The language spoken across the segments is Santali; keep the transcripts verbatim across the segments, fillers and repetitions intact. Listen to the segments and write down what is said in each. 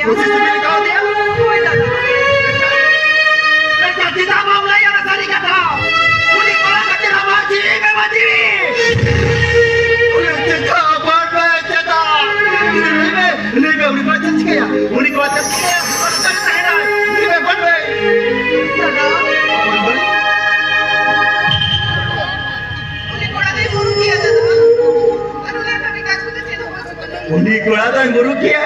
ᱠᱳᱥᱤᱥ ᱵᱤᱱ ᱞᱟᱜᱟᱣ ᱫᱮᱭᱟ? ᱦᱳᱭ ᱫᱟᱫᱟ᱾ ᱢᱮᱱᱠᱷᱟᱱ ᱪᱮᱫᱟᱜ ᱵᱟᱢ ᱞᱟᱹᱭ ᱟᱞᱮ ᱥᱟᱹᱨᱤ ᱠᱟᱛᱷᱟ? ᱩᱱᱤ ᱠᱚᱲᱟ ᱠᱷᱟᱹᱛᱤᱨ ᱟᱢᱟᱜ ᱡᱤᱣᱤ ᱮᱢ ᱮᱢᱟ ᱡᱤᱣᱤ᱾ ᱩᱱᱤ ᱪᱮᱫᱟᱜ ᱵᱟᱢ ᱞᱟᱹᱭ ᱪᱮᱫᱟᱜ? ᱞᱟᱹᱭ ᱢᱮ, ᱞᱟᱹᱭ ᱢᱮ, ᱩᱱᱤ ᱠᱚᱲᱟ ᱪᱮᱫ ᱪᱤᱠᱟᱹᱭᱟ? ᱩᱱᱤ ᱠᱚᱲᱟ ᱪᱮᱫ ᱪᱤᱠᱟᱹᱭᱟ? ᱞᱟᱹᱭ ᱢᱮ, ᱵᱟᱢ ᱞᱟᱹᱭ᱾ ᱫᱟᱫᱟ, ᱩᱱᱤ ᱠᱚᱲᱟ ᱫᱚᱭ ᱵᱩᱨᱩ ᱜᱮᱭᱟ ᱫᱟᱫᱟ᱾ ᱟᱨ ᱚᱱᱟ ᱠᱟᱹᱢᱤ ᱠᱟᱡᱽ ᱠᱚᱫᱚ ᱪᱮᱫ ᱦᱚᱸ ᱵᱟᱝ ᱠᱟᱱᱟ᱾ ᱩᱱᱤ ᱠᱚᱲᱟ ᱫᱚᱭ ᱵᱩᱨᱩ ᱜᱮᱭᱟ?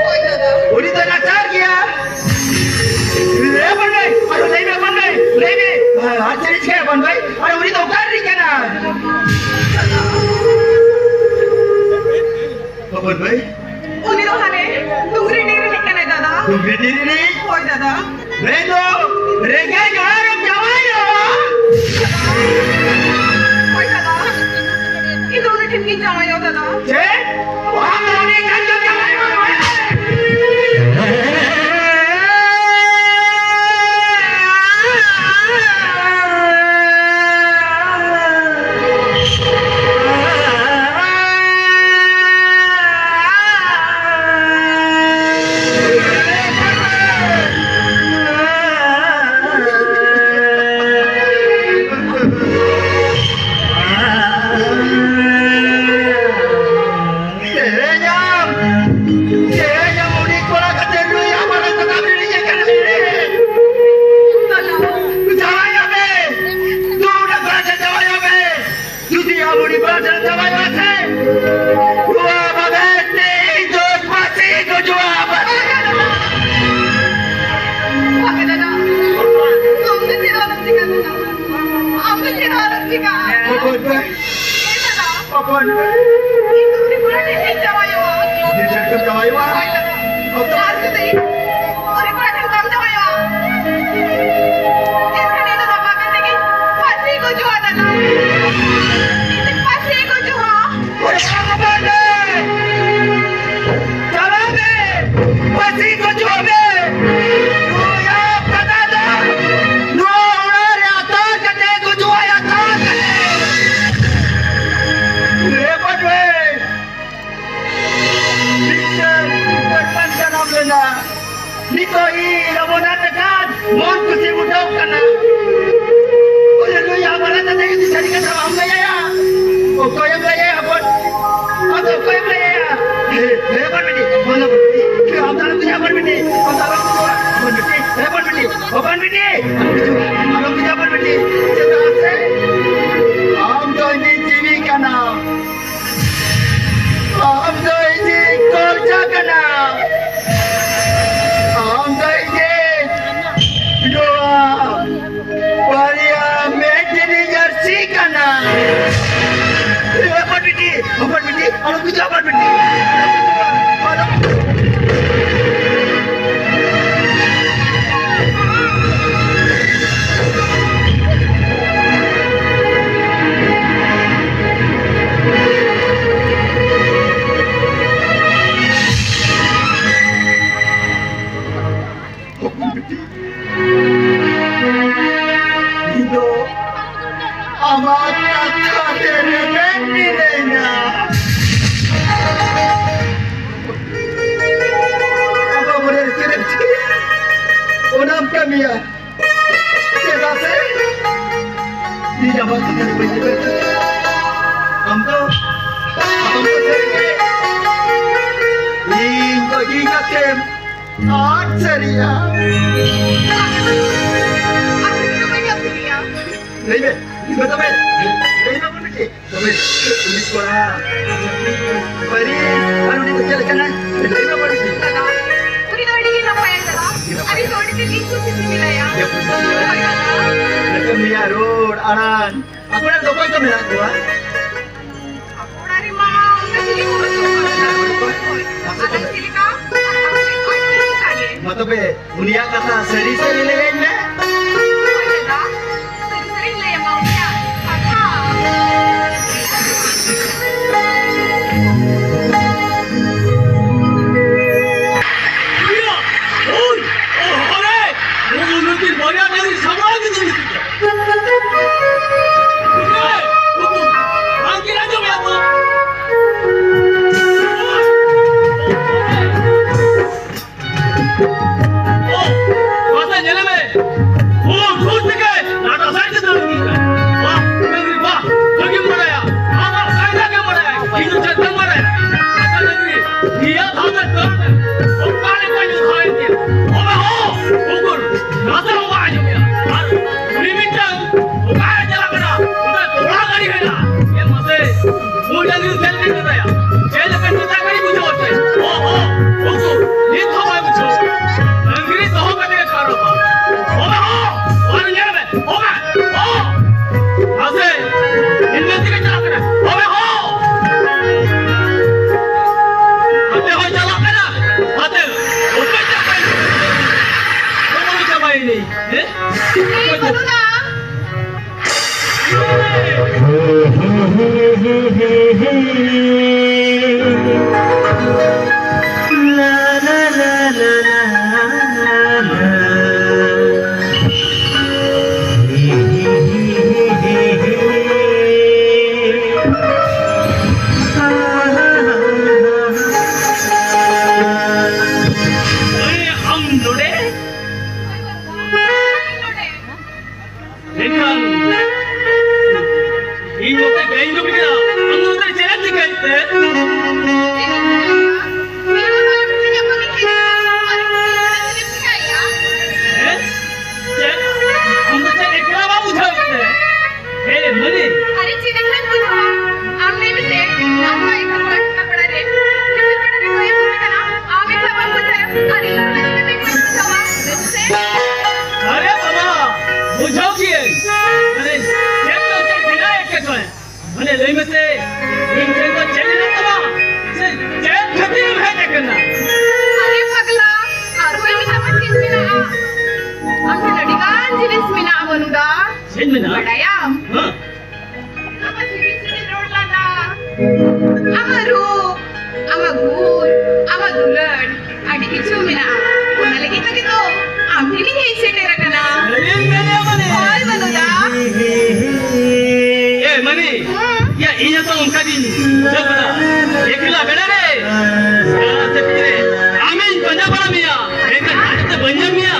ᱦᱳᱭ ᱫᱟᱫᱟ᱾ ᱩᱱᱤ ᱫᱚ ᱱᱟᱪᱟᱨ ᱜᱮᱭᱟ᱾ ᱮ ᱵᱚᱱ ᱵᱷᱟᱹᱭ, ᱟᱨᱚ ᱞᱟᱹᱭ ᱢᱮ ᱵᱚᱱ ᱵᱷᱟᱹᱭ, ᱞᱟᱹᱭ ᱢᱮ᱾ ᱟᱨ ᱪᱮᱫ ᱮ ᱪᱤᱠᱟᱹᱭᱟ ᱵᱚᱱ ᱵᱷᱟᱹᱭ? ᱟᱨ ᱩᱱᱤ ᱫᱚ ᱚᱠᱟ ᱨᱤᱱᱤᱡ ᱠᱟᱱᱟᱭ? ᱵᱚᱱ ᱵᱷᱟᱹᱭ? ᱩᱱᱤ ᱫᱚ ᱦᱟᱱᱮ ᱰᱩᱝᱨᱤ ᱰᱤ ᱨᱤᱱᱤᱡ ᱠᱟᱱᱟᱭ ᱫᱟᱫᱟ᱾ ᱰᱩᱝᱨᱤ ᱰᱤ ᱨᱤᱱᱤᱡ? ᱦᱳᱭ ᱫᱟᱫᱟ᱾ ᱢᱮᱱᱫᱚ ᱨᱮᱸᱜᱮᱡ ᱚᱲᱟᱜ ᱨᱮᱢ ᱡᱟᱶᱟᱭᱚᱜᱼᱟ? ᱦᱳᱭ ᱫᱟᱫᱟ, ᱤᱧ ᱫᱚ ᱩᱱᱤ ᱴᱷᱮᱱ ᱜᱤᱧ ᱡᱟᱶᱟᱭᱚᱜᱼᱟ ᱫᱟᱫᱟ᱾ ᱪᱮᱫ? ᱟᱢ ᱫᱚ ᱩᱱᱤ ᱴᱷᱮᱱ ᱜᱮᱢ ᱡᱟᱶᱟᱭᱚᱜᱼᱟ? ᱛᱮᱦᱮᱧ ᱟᱢ, ᱛᱮᱦᱮᱧ ᱟᱢ ᱩᱱᱤ ᱠᱚᱲᱟ ᱠᱟᱛᱮ ᱱᱩᱭ ᱟᱢᱟᱜ ᱥᱟᱱᱟᱢ ᱨᱤᱱᱤᱡ ᱮ ᱠᱟᱱᱟ᱾ ᱡᱟᱶᱟᱭᱚᱜ ᱢᱮ, ᱫᱩ ᱰᱟᱠᱟ ᱡᱟᱶᱟᱭᱚᱜ ᱢᱮ᱾ ᱡᱩᱫᱤ ᱟᱢ ᱩᱱᱤ ᱵᱟᱨ ᱡᱟᱱ ᱡᱟᱶᱟᱭ ᱢᱟᱥᱮ, ᱱᱚᱣᱟ ᱵᱟᱵᱮᱨ ᱛᱮ ᱤᱧ ᱫᱚ ᱯᱟᱹᱥᱤ ᱜᱩᱡᱩᱜᱼᱟ, ᱯᱟᱹᱥᱤ᱾ ᱵᱟᱝ ᱫᱟᱫᱟ, ᱟᱢ ᱫᱚ ᱪᱮᱫ ᱦᱚᱸ ᱟᱞᱚᱢ ᱪᱤᱠᱟᱹ ᱫᱟᱫᱟ, ᱟᱢ ᱫᱚ ᱪᱮᱫ ᱦᱚᱸ ᱟᱞᱚᱢ ᱪᱤᱠᱟᱹ᱾ ᱚᱠᱚᱭ ᱯᱮ? ᱦᱮᱸ ᱫᱟᱫᱟ, ᱚᱠᱚᱭ ᱯᱮ? ᱤᱧ ᱫᱚ ᱩᱱᱤ ᱠᱚᱲᱟ ᱴᱷᱮᱱ ᱤᱧ ᱡᱟᱶᱟᱭᱚᱜᱼᱟ᱾ ᱩᱱᱤ ᱴᱷᱮᱱ ᱠᱚ ᱡᱟᱶᱟᱭᱚᱜᱼᱟ? ᱦᱳᱭ ᱫᱟᱫᱟ, ᱟᱨ ᱡᱩᱫᱤ ᱩᱱᱤ ᱠᱚᱲᱟ ᱴᱷᱮᱱ ᱵᱟᱢ ᱡᱟᱶᱟᱭᱚᱜᱼᱟ, ᱮᱱᱠᱷᱟᱱ ᱤᱧ ᱫᱚ ᱱᱚᱣᱟ ᱵᱟᱜᱟᱱ ᱨᱮᱜᱮ ᱯᱟᱹᱥᱤ ᱜᱩᱡᱩᱜᱼᱟ ᱫᱟᱫᱟ᱾ ᱤᱧ ᱫᱚ ᱯᱟᱹᱥᱤ ᱜᱩᱡᱩᱜᱼᱟ᱾ ᱪᱟᱞᱟᱜ ᱢᱮ, ᱯᱟᱹᱥᱤ ᱜᱩᱡᱩᱜ ᱢᱮ᱾ ᱱᱩᱭ ᱟᱢ ᱫᱟᱫᱟ ᱫᱚ ᱱᱚᱣᱟ ᱚᱲᱟᱜ ᱨᱮ ᱟᱛᱟᱨ ᱠᱟᱛᱮ ᱜᱩᱡᱩᱜᱼᱟᱭ, ᱟᱛᱟᱨ ᱠᱟᱛᱮ᱾ ᱨᱮᱵᱚᱴ ᱢᱮ᱾ ᱢᱤᱫᱴᱟᱝ ᱢᱤᱫᱴᱟᱝ ᱡᱟᱱᱟᱢ ᱞᱮᱱᱟ᱾ ᱛᱚ ᱤᱧ ᱨᱚᱜᱷᱩᱱᱟᱛᱷ ᱞᱮᱠᱟᱱ ᱢᱚᱱ ᱠᱩᱥᱤ ᱵᱩᱴᱟᱹᱣ ᱠᱟᱱᱟ᱾ ᱚᱱᱮ ᱱᱩᱭ ᱟᱢ ᱵᱟᱨᱮ ᱛᱮ ᱡᱩᱫᱤ ᱥᱟᱹᱨᱤ ᱠᱟᱛᱷᱟ ᱵᱟᱢ ᱞᱟᱹᱭᱟᱭᱟ, ᱚᱠᱚᱭᱮᱢ ᱞᱟᱹᱭᱟᱭᱟ ᱦᱚᱯᱚᱱ? ᱟᱫᱚ ᱚᱠᱚᱭᱮᱢ ᱞᱟᱹᱭᱟᱭᱟ? ᱦᱮ, ᱦᱮ, ᱦᱚᱯᱚᱱ ᱵᱤᱴᱤ, ᱦᱚᱯᱚᱱ ᱵᱤᱴᱤ, ᱟᱢ ᱫᱚ ᱟᱞᱚᱢ ᱵᱩᱡᱷᱟᱹᱣᱟ ᱦᱚᱯᱚᱱ ᱵᱤᱴᱤ, ᱟᱢ ᱫᱚ ᱟᱞᱚᱢ ᱵᱩᱡᱷᱟᱹᱣᱟ ᱦᱚᱯᱚᱱ ᱵᱤᱴᱤ, ᱦᱮ, ᱦᱚᱯᱚᱱ ᱵᱤᱴᱤ, ᱦᱚᱯᱚᱱ ᱵᱤᱴᱤ, ᱟᱞᱚᱢ ᱵᱩᱡᱷᱟᱹᱣᱟ ᱦᱚᱯᱚᱱ ᱵᱤᱴᱤ, ᱪᱮᱫᱟᱜ ᱥᱮ ᱟᱢ ᱫᱚ ᱤᱧᱤᱡ ᱡᱤᱣᱤ ᱠᱟᱱᱟᱢ᱾ ᱟᱢ ᱫᱚ ᱤᱧᱤᱡ ᱠᱚᱞᱡᱟ ᱠᱟᱱᱟᱢ᱾ ᱟᱢ ᱫᱚ ᱤᱧᱤᱡ ᱱᱚᱣᱟ ᱵᱟᱨᱭᱟ ᱢᱮᱫ ᱨᱤᱱᱤᱡ ᱟᱹᱨᱥᱤ ᱠᱟᱱᱟᱢ᱾ ᱦᱚᱯᱚᱱ ᱵᱤᱴᱤ, ᱦᱚᱯᱚᱱ ᱵᱤᱴᱤ, ᱟᱞᱚᱢ ᱜᱩᱡᱩᱜᱼᱟ, ᱦᱚᱯᱚᱱ ᱵᱤᱴᱤ᱾ ᱟᱞᱚᱢ ᱜᱩᱡᱩᱜᱼᱟ, ᱟᱞᱚᱢ ᱤᱧ ᱫᱚ ᱟᱢᱟᱜ ᱠᱟᱛᱷᱟ ᱛᱮ ᱨᱮᱵᱮᱱ ᱢᱤᱱᱟᱹᱧᱟ᱾ ᱟᱢᱟᱜ ᱢᱚᱱᱮ ᱨᱮ ᱪᱮᱫ ᱮᱢ ᱪᱤᱠᱟᱹᱭᱟ, ᱚᱱᱟᱢ ᱠᱟᱹᱢᱤᱭᱟ᱾ ᱪᱮᱫᱟᱜ ᱥᱮ ᱤᱧ ᱟᱢᱟᱜ ᱠᱟᱛᱷᱟ ᱨᱮ ᱵᱟᱹᱧ ᱨᱮᱵᱮᱱ ᱠᱟᱱᱟ᱾ ᱟᱢ ᱫᱚ, ᱟᱢ ᱫᱚ ᱥᱟᱹᱨᱤᱜᱮ ᱤᱧ ᱵᱟᱹᱜᱤ ᱠᱟᱛᱮᱢ ᱟᱫ ᱥᱟᱹᱨᱤᱜᱼᱟ᱾ ᱟᱫᱚ ᱤᱧ ᱫᱚ ᱵᱟᱹᱧ ᱟᱫ ᱥᱟᱹᱨᱤᱜᱼᱟ᱾ ᱞᱟᱹᱭ ᱢᱮ, ᱞᱟᱹᱭ ᱢᱮ ᱛᱚᱵᱮ, ᱞᱟᱹᱭ ᱢᱮ ᱵᱚᱱ ᱵᱤᱴᱤ᱾ ᱛᱚᱵᱮ ᱩᱱᱤ ᱠᱚᱲᱟ, ᱯᱟᱹᱨᱤᱥ, ᱟᱨ ᱩᱱᱤ ᱫᱚ ᱪᱮᱫ ᱞᱮᱠᱟᱱᱟᱭ? ᱞᱟᱹᱭ ᱢᱮ ᱵᱚᱱ ᱵᱤᱴᱤ᱾ ᱫᱟᱫᱟ, ᱩᱱᱤ ᱫᱚ ᱟᱹᱰᱤ ᱜᱮ ᱱᱟᱯᱟᱭᱟ ᱫᱟᱫᱟ᱾ ᱟᱹᱰᱤ ᱱᱟᱯᱟᱭ᱾ ᱟᱹᱰᱤ ᱫᱚ ᱟᱹᱰᱤ ᱛᱮᱫ ᱤᱧ ᱠᱩᱥᱤ ᱥᱤᱵᱤᱞᱟᱭᱟ᱾ ᱦᱳᱭ ᱫᱟᱫᱟ᱾ ᱟᱪᱪᱷᱟ, ᱩᱱᱤᱭᱟᱜ ᱨᱚᱲ ᱟᱲᱟᱝ, ᱟᱯᱮ ᱚᱲᱟᱜ ᱨᱮ ᱫᱚ ᱚᱠᱚᱭ ᱠᱚ ᱢᱮᱱᱟᱜ ᱠᱚᱣᱟ? ᱟᱵᱚ ᱚᱲᱟᱜ ᱨᱮᱢᱟ ᱚᱱᱠᱟ ᱪᱤᱞᱤ ᱠᱚ ᱵᱟᱹᱱᱩᱜ ᱠᱚᱣᱟ᱾ ᱦᱳᱭ᱾ ᱟᱫᱚ ᱪᱮᱫ ᱞᱮᱠᱟ? ᱟᱡ ᱟᱡ ᱟᱡ ᱟᱡ ᱟᱡ ᱟᱡ᱾ ᱢᱟ ᱛᱚᱵᱮ, ᱩᱱᱤᱭᱟᱜ ᱠᱟᱛᱷᱟ ᱥᱟᱹᱨᱤ ᱥᱟᱹᱨᱤ ᱞᱟᱹᱭᱟᱹᱧ ᱢᱮ᱾ ᱦᱳᱭ ᱫᱟᱫᱟ, ᱥᱟᱹᱨᱤ ᱥᱟᱹᱨᱤᱧ ᱞᱟᱹᱭ ᱟᱢᱟ ᱩᱱᱤᱭᱟᱜ ᱠᱟᱛᱷᱟ᱾ ᱩᱱᱤᱭᱟᱜ, ᱦᱳᱭ, ᱚ, ᱦᱚᱨᱮ, ᱩᱱᱤ ᱱᱩᱠᱤᱱ ᱵᱟᱨᱭᱟ ᱰᱟᱹᱝᱨᱤ ᱥᱟᱢᱵᱲᱟᱣ ᱜᱮ ᱡᱤᱱᱤᱥ ᱜᱮ᱾ ᱢᱮᱱᱟᱜᱼᱟ᱾ ᱵᱟᱰᱟᱭᱟᱢ? ᱦᱮᱸ᱾ ᱟᱢᱟᱜ ᱥᱤᱵᱤᱞ ᱥᱤᱵᱤᱞ ᱨᱚᱲ ᱞᱟᱸᱫᱟ, ᱟᱢᱟᱜ ᱨᱩᱯ, ᱟᱢᱟᱜ ᱜᱩᱱ, ᱟᱢᱟᱜ ᱫᱩᱞᱟᱹᱲ, ᱟᱹᱰᱤ ᱠᱤᱪᱷᱩ ᱢᱮᱱᱟᱜᱼᱟ᱾ ᱚᱱᱟ ᱞᱟᱹᱜᱤᱫ ᱛᱮᱜᱮ ᱛᱚ ᱟᱢ ᱴᱷᱮᱱᱤᱧ ᱦᱮᱡ ᱥᱮᱴᱮᱨ ᱟᱠᱟᱱᱟ᱾ ᱥᱟᱹᱨᱤᱢ ᱢᱮᱱᱮᱫᱼᱟ ᱢᱟᱹᱱᱤ? ᱦᱳᱭ, ᱵᱟᱹᱱᱩ ᱫᱟ᱾ ᱮ ᱢᱟᱹᱱᱤ, ᱦᱮᱸ? ᱭᱟ, ᱤᱧ ᱦᱚᱸᱛᱚ ᱚᱱᱠᱟ ᱜᱤᱧ ᱵᱩᱡᱷᱟᱹᱣ ᱠᱮᱫᱟ᱾ ᱮᱠᱞᱟ ᱵᱮᱲᱟ ᱨᱮ, ᱥᱮᱛᱟᱜ ᱨᱮ ᱟᱢᱤᱧ ᱯᱟᱸᱡᱟ ᱵᱟᱲᱟ ᱢᱮᱭᱟ, ᱢᱮᱱᱠᱷᱟᱱ ᱟᱡ ᱛᱮ ᱵᱟᱹᱧ ᱧᱟᱢ ᱢᱮᱭᱟ᱾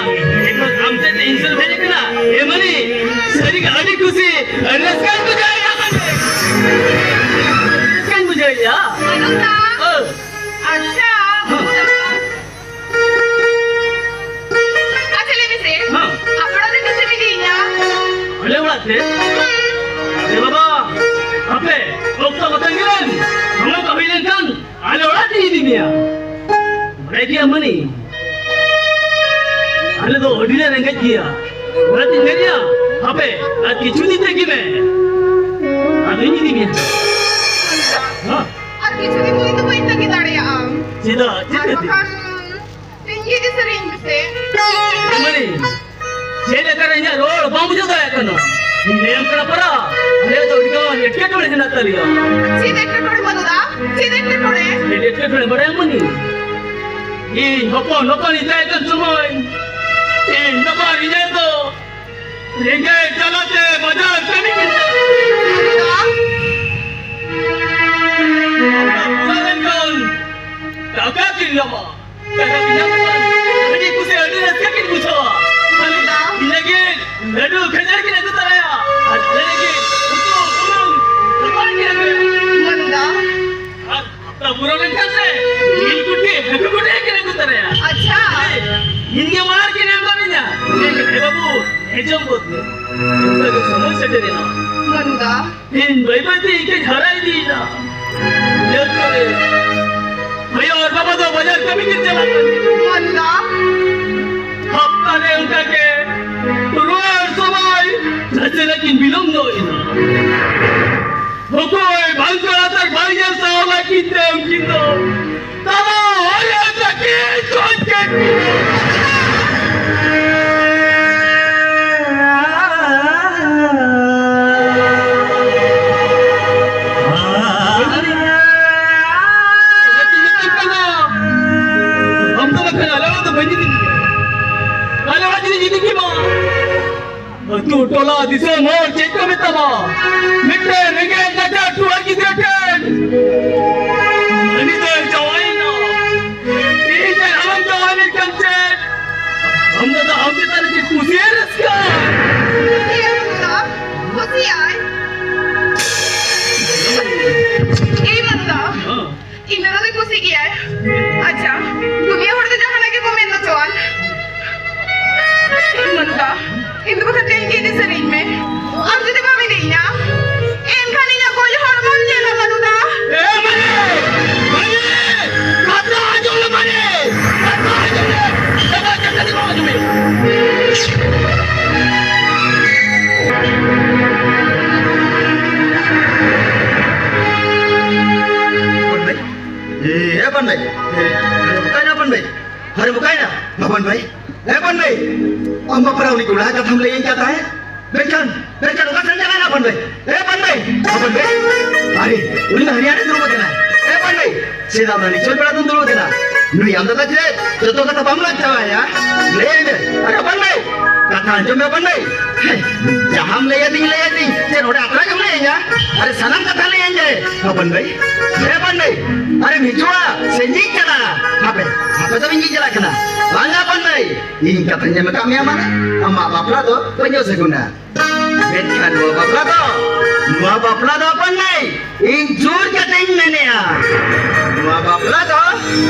ᱮᱠᱫᱚᱢ ᱟᱢ ᱛᱮ ᱤᱧ ᱥᱩᱨ ᱦᱮᱡ ᱟᱠᱟᱱᱟ᱾ ᱮ ᱢᱟᱹᱱᱤ, ᱥᱟᱹᱨᱤᱜᱮ ᱟᱹᱰᱤ ᱠᱩᱥᱤ, ᱟᱹᱰᱤ ᱨᱟᱹᱥᱠᱟᱹᱧ ᱵᱩᱡᱷᱟᱹᱣᱮᱫᱼᱟ ᱢᱟᱹᱱᱤ᱾ ᱨᱟᱹᱥᱠᱟᱹᱧ ᱵᱩᱡᱷᱟᱹᱣᱮᱫᱼᱟ᱾ ᱵᱟᱹᱱᱩ ᱫᱟ᱾ ᱚ᱾ ᱟᱪᱪᱷᱟ, ᱦᱮᱸ᱾ ᱟᱪᱪᱷᱟ, ᱞᱟᱹᱭ ᱢᱮᱥᱮ, ᱦᱮᱸ᱾ ᱟᱯᱮ ᱚᱲᱟᱜ ᱨᱮ ᱛᱤᱥᱮᱢ ᱤᱫᱤᱭᱤᱧᱟ? ᱟᱞᱮ ᱚᱲᱟᱜ ᱛᱮ? ᱦᱩᱸ᱾ ᱟᱨᱮ ᱵᱟᱵᱟ, ᱟᱯᱮ ᱚᱠᱛᱚ ᱠᱟᱛᱮ ᱜᱮ ᱥᱚᱢᱚᱭ ᱠᱚ ᱦᱩᱭ ᱞᱮᱱᱠᱷᱟᱱ ᱟᱞᱮ ᱚᱲᱟᱜ ᱛᱮᱧ ᱤᱫᱤ ᱢᱮᱭᱟ᱾ ᱵᱟᱲᱟᱭ ᱜᱮᱭᱟ ᱢᱟᱹᱱᱤ, ᱟᱞᱮ ᱫᱚ ᱟᱹᱰᱤ ᱞᱮ ᱨᱮᱸᱜᱮᱡ ᱜᱮᱭᱟ᱾ ᱚᱱᱟᱛᱮᱧ ᱢᱮᱱᱮᱫᱼᱟ, ᱦᱟᱯᱮ ᱟᱨ ᱠᱤᱪᱷᱩ ᱫᱤᱱ ᱛᱟᱹᱜᱤ ᱢᱮ, ᱟᱫᱚᱧ ᱤᱫᱤ ᱢᱮᱭᱟ᱾ ᱦᱮᱸ᱾ ᱟᱨ ᱠᱤᱪᱷᱩ ᱫᱤᱱ ᱫᱚ ᱤᱧ ᱫᱚ ᱵᱟᱹᱧ ᱛᱟᱹᱜᱤ ᱫᱟᱲᱮᱭᱟᱜᱼᱟ᱾ ᱪᱮᱫᱟᱜ? ᱪᱮᱫ ᱟᱨ ᱠᱷᱟᱹᱛᱤᱨ? ᱵᱟᱠᱷᱟᱱ ᱤᱧ ᱜᱮ ᱫᱤᱥᱟᱹ ᱨᱮᱧ ᱢᱮᱥᱮ᱾ ᱢᱟᱹᱱᱤ, ᱪᱮᱫ ᱞᱮᱠᱟᱨᱮ ᱤᱧᱟᱹᱜ ᱨᱚᱲ ᱵᱟᱢ ᱵᱩᱡᱷᱟᱹᱣ ᱫᱟᱲᱮᱭᱟᱜ ᱠᱟᱱᱟ? ᱤᱧ ᱞᱟᱹᱭᱟᱢ ᱠᱟᱱᱟ ᱯᱟᱨᱟ, ᱟᱞᱮᱭᱟᱜ ᱫᱚ ᱟᱹᱰᱤ ᱜᱟᱱ ᱮᱴᱠᱮᱴᱚᱬᱮ ᱦᱮᱱᱟᱜ ᱛᱟᱞᱮᱭᱟ᱾ ᱪᱮᱫ ᱮᱴᱠᱮᱴᱚᱬᱮ ᱢᱟᱹᱱᱩ ᱫᱟ? ᱪᱮᱫ ᱮᱴᱠᱮᱴᱚᱬᱮ? ᱪᱮᱫ ᱮᱴᱠᱮᱴᱚᱬᱮ ᱵᱟᱲᱟᱭᱟᱢ ᱢᱟᱹᱱᱤ? ᱤᱧ ᱦᱚᱯᱚᱱ ᱦᱚᱯᱚᱱ ᱤᱧ ᱛᱟᱦᱮᱸ ᱠᱟᱱ ᱥᱚᱢᱚᱭ, ᱤᱧ ᱵᱟᱵᱟ ᱤᱧᱟᱹᱜ ᱫᱚ ᱨᱮᱸᱜᱮᱡ ᱡᱟᱞᱟᱛᱮ ᱵᱟᱡᱟᱨ ᱠᱟᱹᱢᱤ ᱠᱚ ᱪᱟᱞᱟᱜᱼᱟ᱾ ᱚᱱᱟ ᱯᱩᱨᱟᱹ ᱞᱮᱱᱠᱷᱟᱱ ᱴᱟᱠᱟ ᱠᱤᱱ ᱧᱟᱢᱟ᱾ ᱴᱟᱠᱟ ᱠᱤᱱ ᱧᱟᱢ ᱞᱮᱠᱷᱟᱱ ᱟᱹᱰᱤ ᱠᱩᱥᱤ, ᱟᱹᱰᱤ ᱨᱟᱹᱥᱠᱟᱹ ᱠᱤᱱ ᱵᱩᱡᱷᱟᱹᱣᱟ᱾ ᱤᱧ ᱞᱟᱹᱜᱤᱫ ᱞᱟᱹᱰᱩ ᱠᱷᱟᱹᱡᱟᱹᱲᱤ ᱠᱤᱱ ᱟᱹᱜᱩ ᱛᱚᱨᱟᱭᱟ᱾ ᱟᱨ ᱟᱞᱮ ᱞᱟᱹᱜᱤᱫ ᱩᱛᱩ, ᱵᱩᱞᱩᱝ, ᱥᱟᱥᱟᱝ ᱠᱤᱱ ᱟᱹᱜᱩᱭᱟ᱾ ᱢᱟᱹᱱᱩ ᱫᱟ᱾ ᱟᱨ ᱦᱟᱯᱛᱟ ᱯᱩᱨᱟᱹᱣ ᱞᱮᱱᱠᱷᱟᱱ ᱥᱮ, ᱡᱤᱞ ᱠᱩᱴᱤ, ᱦᱟᱹᱠᱩ ᱠᱩᱴᱤ ᱠᱤᱱ ᱟᱹᱜᱩ ᱛᱚᱨᱟᱭᱟ᱾ ᱟᱪᱪᱷᱟ᱾ ᱤᱧ ᱜᱮ ᱢᱟᱲᱟᱝ ᱠᱤᱱ ᱮᱢ ᱠᱟᱹᱫᱤᱧᱟ᱾ ᱮ ᱵᱟᱹᱵᱩ, ᱦᱮᱸ ᱡᱚᱢ ᱜᱚᱫ ᱢᱮ᱾ ᱚᱱᱠᱟ ᱜᱮ ᱥᱚᱢᱚᱭ ᱥᱮᱴᱮᱨᱮᱱᱟ᱾ ᱢᱟᱹᱱᱩ ᱫᱟ᱾ ᱤᱧ ᱵᱟᱹᱭ ᱵᱟᱹᱭ ᱛᱮ ᱤᱧ ᱦᱟᱨᱟ ᱤᱫᱤᱭᱮᱱᱟ᱾ ᱧᱮᱞ ᱠᱚᱨᱮ, ᱟᱭᱳ ᱟᱨ ᱵᱟᱵᱟ ᱫᱚ ᱵᱟᱡᱟᱨ ᱠᱟᱹᱢᱤ ᱠᱤᱱ ᱪᱟᱞᱟᱜ ᱠᱟᱱᱟ᱾ ᱢᱟᱹᱱᱩ ᱫᱟ᱾ ᱦᱟᱯᱛᱟ ᱨᱮ ᱚᱱᱠᱟ ᱜᱮ ᱨᱩᱣᱟᱹᱲ ᱥᱚᱢᱚᱭ ᱱᱟᱥᱮᱱᱟᱜ ᱠᱤᱱ ᱵᱤᱞᱚᱢ ᱧᱚᱜ ᱮᱱᱟ᱾ ᱚᱠᱚᱭ ᱵᱟᱝ ᱠᱚᱲᱟ ᱛᱟᱨ ᱵᱟᱝ ᱧᱮᱞ ᱥᱟᱦᱟᱣ ᱞᱟᱹᱜᱤᱫ ᱛᱮ ᱩᱱᱠᱤᱱ ᱫᱚ ᱛᱟᱞᱟ ᱦᱚᱨ ᱨᱮ ᱛᱟᱹᱠᱤᱱ ᱜᱚᱡ ᱠᱮᱫ ᱠᱤᱱᱟ᱾ ᱫᱤᱥᱚᱢ ᱦᱚᱲ ᱪᱮᱫ ᱠᱚ ᱢᱮᱛᱟᱢᱟ? ᱢᱤᱫᱴᱮᱱ ᱨᱮᱸᱜᱮᱡ ᱱᱟᱪᱟᱨ ᱴᱩᱣᱟᱹᱨ ᱜᱤᱫᱽᱨᱟᱹ ᱴᱷᱮᱱ ᱩᱱᱤ ᱫᱚᱭ ᱡᱟᱶᱟᱭᱮᱱᱟ᱾ ᱤᱧ ᱴᱷᱮᱱ ᱟᱞᱚᱢ ᱡᱟᱶᱟᱭ ᱞᱮᱱᱠᱷᱟᱱ ᱪᱮᱫ? ᱟᱢ ᱫᱚ ᱟᱢ ᱪᱮᱛᱟᱱ ᱨᱮ ᱪᱮᱫ ᱠᱩᱥᱤᱭᱟᱭ ᱨᱟᱹᱥᱠᱟᱹ? ᱠᱩᱥᱤᱭᱟᱭ ᱵᱟᱹᱵᱩ ᱫᱚ, ᱠᱩᱥᱤᱭᱟᱭ᱾ ᱮᱭ ᱢᱟᱱᱫᱟ, ᱦᱮᱸ᱾ ᱤᱧ ᱫᱚ ᱫᱚᱢᱮ ᱠᱩᱥᱤ ᱜᱮᱭᱟᱭ᱾ ᱟᱪᱪᱷᱟ, ᱫᱩᱱᱤᱭᱟᱹ ᱦᱚᱲ ᱫᱚ ᱡᱟᱦᱟᱱᱟᱜ ᱜᱮᱠᱚ ᱢᱮᱱ ᱦᱚᱪᱚᱣᱟᱱ᱾ ᱢᱟᱱᱫᱟ, ᱤᱧ ᱫᱚ ᱵᱟᱠᱷᱟᱱ ᱛᱮᱦᱮᱧ ᱜᱮ ᱤᱫᱤ ᱥᱟᱹᱨᱤᱧ ᱢᱮ᱾ ᱟᱨ ᱡᱩᱫᱤ ᱵᱟᱢ ᱤᱫᱤᱧᱟ, ᱮᱱᱠᱷᱟᱱ ᱤᱧᱟᱹᱜ ᱜᱚᱡ ᱦᱚᱲᱢᱚᱢ ᱧᱮᱞᱟ, ᱢᱟᱱᱫᱟ᱾ ᱮ ᱢᱟᱹᱱᱤ! ᱢᱟᱹᱱᱤ! ᱠᱟᱛᱷᱟ ᱟᱸᱡᱚᱢ ᱞᱮ ᱢᱟᱹᱱᱤ! ᱠᱟᱛᱷᱟ ᱟᱸᱡᱚᱢ ᱞᱮ! ᱠᱟᱛᱷᱟ ᱟᱸᱡᱚᱢ ᱞᱮ! ᱠᱟᱛᱷᱟ ᱟᱸᱡᱚᱢ ᱞᱮ! ᱦᱚᱯᱚᱱ ᱵᱷᱟᱹᱭ, ᱮ, ᱦᱚᱯᱚᱱ ᱵᱷᱟᱹᱭ, ᱮ, ᱚᱠᱟᱭᱮᱱᱟ ᱦᱚᱯᱚᱱ ᱵᱷᱟᱹᱭ? ᱟᱨᱮ ᱚᱠᱟᱭᱮᱱᱟ ᱦᱚᱯᱚᱱ ᱵᱷᱟᱹᱭ? ᱮ ᱦᱚᱯᱚᱱ ᱵᱷᱟᱹᱭ, ᱟᱢ ᱵᱟᱯᱞᱟ ᱩᱱᱤ ᱠᱚᱲᱟ ᱠᱟᱛᱷᱟᱢ ᱞᱟᱹᱭᱟᱹᱧ ᱠᱟᱱ ᱛᱟᱦᱮᱸᱫ, ᱢᱮᱱᱠᱷᱟᱱ, ᱢᱮᱱᱠᱷᱟᱱ ᱚᱠᱟ ᱥᱮᱱ ᱪᱟᱞᱟᱣᱮᱱᱟ ᱦᱚᱯᱚᱱ ᱵᱷᱟᱹᱭ? ᱮ ᱦᱚᱯᱚᱱ ᱵᱷᱟᱹᱭ, ᱦᱚᱯᱚᱱ ᱵᱷᱟᱹᱭ, ᱟᱨᱮ ᱩᱱᱤ ᱢᱟ ᱦᱟᱹᱱᱤ ᱟᱲᱮ ᱫᱩᱲᱩᱵ ᱟᱠᱟᱱᱟᱭ᱾ ᱮ ᱦᱚᱯᱚᱱ ᱵᱷᱟᱹᱭ, ᱥᱮᱫᱟᱜ ᱢᱟ ᱱᱤᱪᱚᱞ ᱯᱟᱲᱟ ᱫᱚᱢ ᱫᱩᱲᱩᱵ ᱟᱠᱟᱱᱟ, ᱱᱩᱭ ᱟᱢ ᱫᱟᱫᱟ ᱪᱮᱫ ᱡᱚᱛᱚ ᱠᱟᱛᱷᱟ ᱵᱟᱢ ᱞᱟᱹᱭ ᱪᱟᱵᱟᱭᱟ? ᱞᱟᱹᱭᱟᱹᱧ ᱢᱮ᱾ ᱟᱨᱮ ᱦᱚᱯᱚᱱ ᱵᱷᱟᱹᱭ, ᱠᱟᱛᱷᱟ ᱟᱸᱡᱚᱢ ᱢᱮ ᱦᱚᱯᱚᱱ ᱵᱷᱟᱹᱭ᱾ ᱦᱮᱸ, ᱡᱟᱦᱟᱸᱢ ᱞᱟᱹᱭᱟᱫᱤᱧ, ᱞᱟᱹᱭᱟᱫᱤᱧ, ᱪᱮᱫ ᱱᱚᱰᱮ ᱟᱛᱨᱟ ᱜᱮᱢ ᱞᱟᱹᱭᱟᱹᱧᱟ? ᱟᱨᱮ ᱥᱟᱱᱟᱢ ᱠᱟᱛᱷᱟ ᱞᱟᱹᱭᱟᱹᱧ ᱢᱮ ᱦᱚᱯᱚᱱ ᱵᱷᱟᱹᱭ᱾ ᱦᱮᱸ ᱦᱚᱯᱚᱱ ᱵᱷᱟᱹᱭ, ᱟᱨᱮᱢ ᱦᱤᱡᱩᱜᱼᱟ ᱥᱮ ᱤᱧᱤᱧ ᱪᱟᱞᱟᱜᱼᱟ? ᱦᱟᱯᱮ, ᱦᱟᱯᱮ ᱫᱚ ᱤᱧᱤᱧ ᱪᱟᱞᱟᱜ ᱠᱟᱱᱟ᱾ ᱵᱟᱝᱟ ᱦᱚᱯᱚᱱ ᱵᱷᱟᱹᱭ, ᱤᱧ ᱠᱟᱛᱷᱟᱧ ᱮᱢ ᱟᱠᱟᱫ ᱢᱮᱭᱟ ᱢᱟᱱᱮ ᱟᱢᱟᱜ ᱵᱟᱯᱞᱟ ᱫᱚ ᱵᱟᱹᱧ ᱥᱟᱹᱜᱩᱱᱟ᱾ ᱢᱮᱱᱠᱷᱟᱱ ᱱᱚᱣᱟ ᱵᱟᱯᱞᱟ ᱫᱚ, ᱱᱚᱣᱟ ᱵᱟᱯᱞᱟ ᱫᱚ ᱦᱚᱯᱚᱱ ᱵᱷᱟᱹᱭ, ᱤᱧ ᱡᱳᱨ ᱠᱟᱛᱮᱧ ᱢᱮᱱᱮᱜᱼᱟ, ᱱᱚᱣᱟ ᱵᱟᱯᱞᱟ ᱫᱚ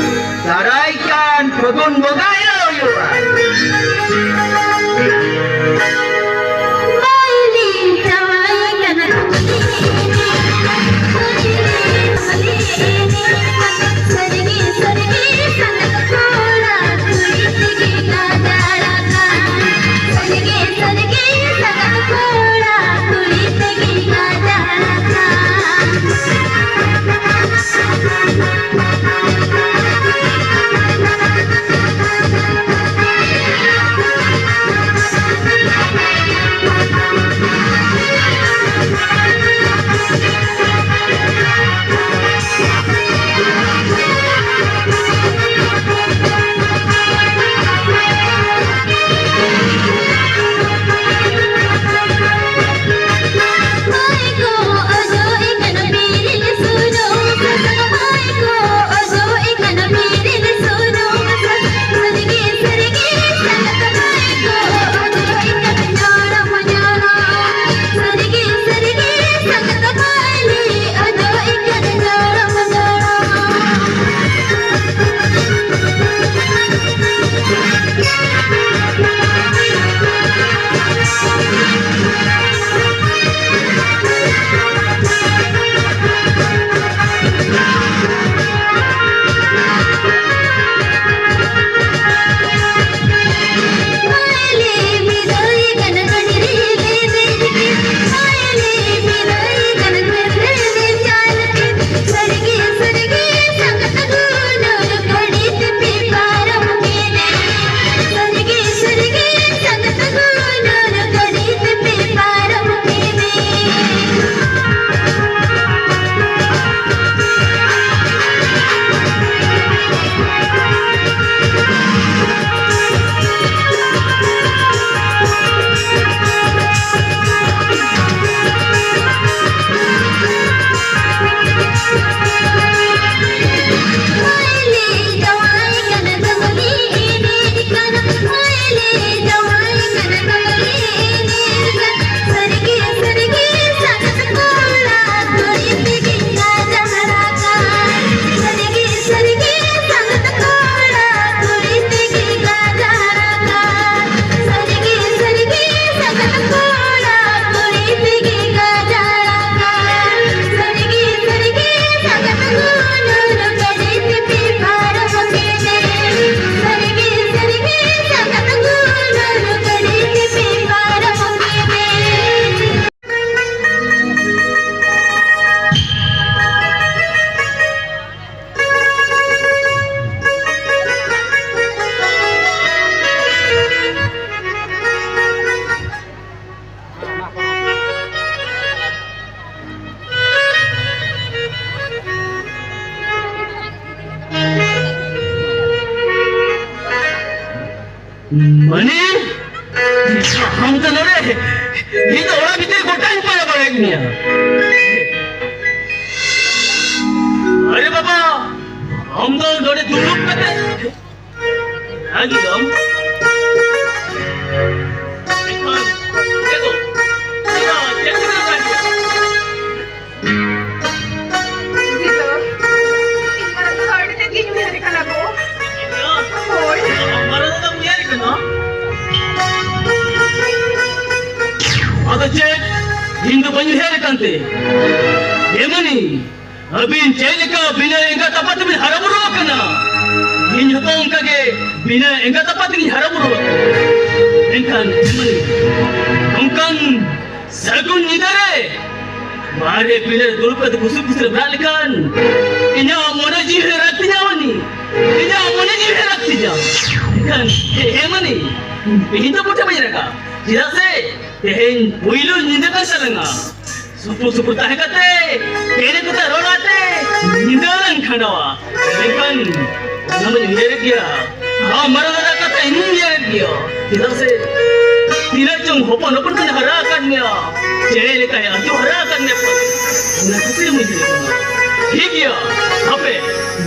ᱫᱟᱨᱟᱭ ᱠᱟᱱ ᱯᱷᱟᱹᱜᱩᱱ ᱵᱚᱸᱜᱟ ᱦᱤᱞᱳᱜ ᱦᱩᱭᱩᱜᱼᱟ᱾ ᱢᱟᱹᱱᱤ, ᱟᱢ ᱫᱚ ᱱᱚᱰᱮ? ᱤᱧ ᱫᱚ ᱚᱲᱟᱜ ᱵᱷᱤᱛᱤᱨ ᱜᱚᱴᱟᱧ ᱯᱟᱸᱡᱟ ᱵᱟᱲᱟᱭᱮᱫ ᱢᱮᱭᱟ᱾ ᱟᱨᱮ ᱵᱟᱵᱟ, ᱟᱢ ᱫᱚ ᱱᱚᱰᱮ ᱫᱩᱲᱩᱵ ᱠᱟᱛᱮ ᱨᱟᱹᱜᱤ ᱫᱚᱢ? ᱮᱱᱠᱷᱟᱱ ᱪᱮᱫ ᱫᱚ? ᱪᱮᱫᱟᱜ ᱪᱮᱫ ᱪᱤᱠᱟᱹ ᱟᱠᱟᱱ ᱜᱮᱭᱟ? ᱫᱤᱫᱤ ᱫᱚ, ᱤᱧ ᱢᱟᱨᱟᱝ ᱫᱟᱫᱟ ᱟᱹᱰᱤ ᱛᱮᱫ ᱜᱤᱧ ᱩᱭᱦᱟᱹᱨᱮ ᱠᱟᱱᱟ ᱜᱚ᱾ ᱦᱳᱭ᱾ ᱟᱢ ᱢᱟᱨᱟᱝ ᱫᱟᱫᱟᱢ ᱩᱭᱦᱟᱹᱨᱮ ᱠᱟᱱᱟ? ᱟᱫᱚ ᱪᱮᱫ? ᱤᱧ ᱫᱚ ᱵᱟᱹᱧ ᱩᱭᱦᱟᱹᱨᱮ ᱠᱟᱱᱛᱮ? ᱮ ᱢᱟᱹᱱᱤ, ᱟᱹᱵᱤᱱ ᱪᱮᱫ ᱞᱮᱠᱟ ᱵᱤᱱᱟᱹ ᱮᱸᱜᱟᱛ ᱟᱯᱟᱛ ᱛᱮᱵᱤᱱ ᱦᱟᱨᱟ ᱵᱩᱨᱩ ᱟᱠᱟᱱᱟ, ᱤᱧ ᱦᱚᱸᱛᱚ ᱚᱱᱠᱟ ᱜᱮ ᱵᱤᱱᱟᱹ ᱮᱸᱜᱟᱛ ᱟᱯᱟᱛ ᱛᱮᱜᱤᱧ ᱦᱟᱨᱟ ᱵᱩᱨᱩ ᱟᱠᱟᱱᱟ᱾ ᱢᱮᱱᱠᱷᱟᱱ ᱮ ᱢᱟᱹᱱᱤ, ᱱᱚᱝᱠᱟᱱ ᱥᱟᱹᱜᱩᱱ ᱧᱤᱫᱟᱹ ᱨᱮ ᱵᱟᱦᱨᱮ ᱯᱤᱸᱰᱟᱹ ᱨᱮ ᱫᱩᱲᱩᱵ ᱠᱟᱛᱮ ᱠᱩᱥᱩᱵ ᱠᱩᱥᱩᱵ ᱨᱮ ᱵᱮᱱᱟᱜ ᱞᱮᱠᱷᱟᱱ ᱤᱧᱟᱹᱜ ᱢᱚᱱᱮ ᱡᱤᱣᱤ ᱦᱚᱸ ᱨᱟᱜ ᱛᱤᱧᱟ ᱢᱟᱹᱱᱤ, ᱤᱧᱟᱹᱜ ᱢᱚᱱᱮ ᱡᱤᱣᱤ ᱦᱚᱸ ᱨᱟᱜ ᱛᱤᱧᱟ᱾ ᱢᱮᱱᱠᱷᱟᱱ ᱮ, ᱮ ᱢᱟᱹᱱᱤ, ᱤᱧ ᱫᱚ ᱢᱚᱴᱷᱮ ᱵᱟᱹᱧ ᱨᱟᱜᱟ, ᱪᱮᱫᱟᱜ ᱥᱮ ᱛᱮᱦᱮᱧ ᱯᱩᱭᱞᱩ ᱧᱤᱫᱟᱹ ᱠᱟᱱ ᱛᱟᱞᱟᱝᱟ᱾ ᱥᱩᱯᱩ ᱥᱩᱯᱩ ᱛᱟᱦᱮᱸ ᱠᱟᱛᱮ, ᱪᱮᱬᱮ ᱠᱚᱛᱮ ᱨᱚᱲ ᱟᱛᱮ, ᱧᱤᱫᱟᱹ ᱞᱟᱝ ᱠᱷᱟᱸᱰᱟᱣᱟ᱾ ᱢᱮᱱᱠᱷᱟᱱ ᱚᱱᱟ ᱢᱟᱧ ᱩᱭᱦᱟᱹᱨᱮᱫ ᱜᱮᱭᱟ, ᱟᱢ ᱢᱟᱨᱟᱝ ᱫᱟᱫᱟ ᱠᱟᱛᱷᱟ ᱤᱧ ᱩᱭᱦᱟᱹᱨᱮᱫ ᱜᱮᱭᱟ᱾ ᱪᱮᱫᱟᱜ ᱥᱮ ᱛᱤᱱᱟᱹᱜ ᱪᱚᱝ ᱦᱚᱯᱚᱱ ᱦᱚᱯᱚᱱ ᱠᱷᱚᱱ ᱦᱟᱨᱟ ᱟᱠᱟᱫ ᱢᱮᱭᱟ, ᱪᱮᱬᱮ ᱞᱮᱠᱟᱭ ᱟᱹᱪᱩ ᱦᱟᱨᱟ ᱟᱠᱟᱫ ᱢᱮᱭᱟ᱾ ᱚᱱᱟ ᱠᱷᱟᱹᱛᱤᱨ ᱮᱢ ᱩᱭᱦᱟᱹᱨᱮᱫ ᱠᱟᱱᱟ᱾ ᱴᱷᱤᱠ ᱜᱮᱭᱟ, ᱦᱟᱯᱮ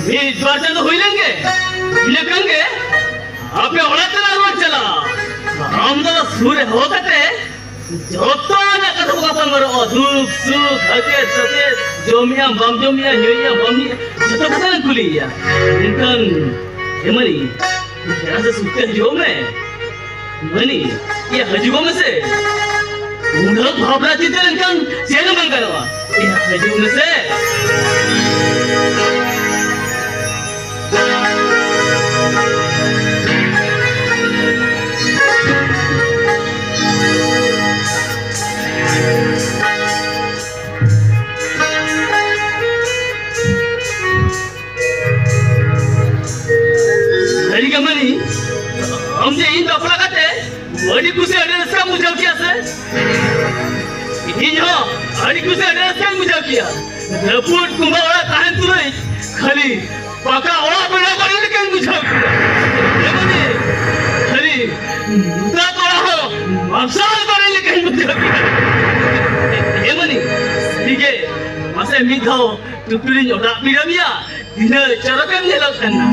ᱢᱤᱫ ᱵᱟᱨ ᱪᱟᱸᱫᱚ ᱦᱩᱭ ᱞᱮᱱ ᱜᱮ, ᱤᱱᱟᱹ ᱠᱷᱟᱱ ᱜᱮ ᱟᱯᱮ ᱚᱲᱟᱜ ᱛᱮᱞᱮ ᱨᱩᱣᱟᱹᱲ ᱪᱟᱞᱟᱜᱼᱟ᱾ ᱟᱢ ᱫᱚ ᱥᱩᱨ ᱨᱮ ᱦᱚᱦᱚ ᱠᱟᱛᱮ ᱡᱚᱛᱚ ᱨᱮᱱᱟᱜ ᱠᱟᱛᱷᱟ ᱵᱚ ᱜᱟᱯᱟᱞ ᱢᱟᱨᱟᱜᱼᱟ᱾ ᱫᱩᱠ ᱥᱩᱠ, ᱦᱟᱨᱠᱮᱛ ᱥᱟᱥᱮᱛ, ᱡᱚᱢᱮᱜᱼᱟᱢ ᱵᱟᱢ ᱡᱚᱢᱮᱜᱼᱟ, ᱧᱩᱭᱮᱜᱼᱟᱢ ᱵᱟᱢ ᱧᱩᱭᱮᱜᱼᱟ, ᱡᱚᱛᱚ ᱠᱟᱛᱷᱟ ᱞᱮ ᱠᱩᱞᱤᱭᱮᱭᱟ᱾ ᱢᱮᱱᱠᱷᱟᱱ ᱮ ᱢᱟᱹᱱᱤ, ᱫᱮᱞᱟ ᱥᱮ ᱥᱩᱠᱛᱮ ᱦᱤᱡᱩᱜ ᱢᱮ᱾ ᱢᱟᱹᱱᱤ, ᱮᱭᱟ ᱦᱤᱡᱩᱜᱚᱜ ᱢᱮᱥᱮ᱾ ᱩᱱᱟᱹᱜ ᱵᱷᱟᱵᱽᱱᱟ ᱪᱤᱱᱛᱟᱹ ᱞᱮᱱᱠᱷᱟᱱ ᱪᱮᱫ ᱦᱚᱸ ᱵᱟᱝ ᱜᱟᱱᱚᱜᱼᱟ᱾ ᱮᱭᱟ ᱦᱤᱡᱩᱜ ᱢᱮᱥᱮ᱾ ᱥᱟᱹᱨᱤ ᱜᱮ ᱢᱟᱹᱱᱤ, ᱟᱢ ᱡᱮ ᱤᱧ ᱵᱟᱯᱞᱟ ᱠᱟᱛᱮ ᱟᱹᱰᱤ ᱠᱩᱥᱤ ᱟᱹᱰᱤ ᱨᱟᱹᱥᱠᱟᱹᱢ ᱵᱩᱡᱷᱟᱹᱣ ᱠᱮᱭᱟ ᱥᱮ? ᱤᱧ ᱦᱚᱸ ᱟᱹᱰᱤ ᱠᱩᱥᱤ ᱟᱹᱰᱤ ᱨᱟᱹᱥᱠᱟᱹᱧ ᱵᱩᱡᱷᱟᱹᱣ ᱠᱮᱭᱟ᱾ ᱨᱟᱹᱯᱩᱫ ᱠᱩᱸᱵᱟᱹ ᱚᱲᱟᱜ ᱛᱟᱦᱮᱱ ᱛᱩᱞᱩᱡ ᱠᱷᱟᱹᱞᱤ ᱯᱟᱠᱟ ᱚᱲᱟᱜ ᱵᱮᱱᱟᱣ ᱠᱟᱜ ᱞᱮᱠᱟᱧ ᱵᱩᱡᱷᱟᱹᱣ ᱠᱮᱭᱟ᱾ ᱮ ᱢᱟᱹᱱᱤ, ᱠᱷᱟᱹᱞᱤ ᱢᱤᱫ ᱫᱷᱟᱣ ᱴᱩᱯᱤ ᱞᱤᱧ ᱚᱰᱟᱜ ᱵᱤᱰᱟᱹᱣ ᱢᱮᱭᱟ, ᱛᱤᱱᱟᱹᱜ ᱪᱚᱨᱚᱠᱮᱢ ᱧᱮᱞᱚᱜ ᱠᱟᱱᱟ᱾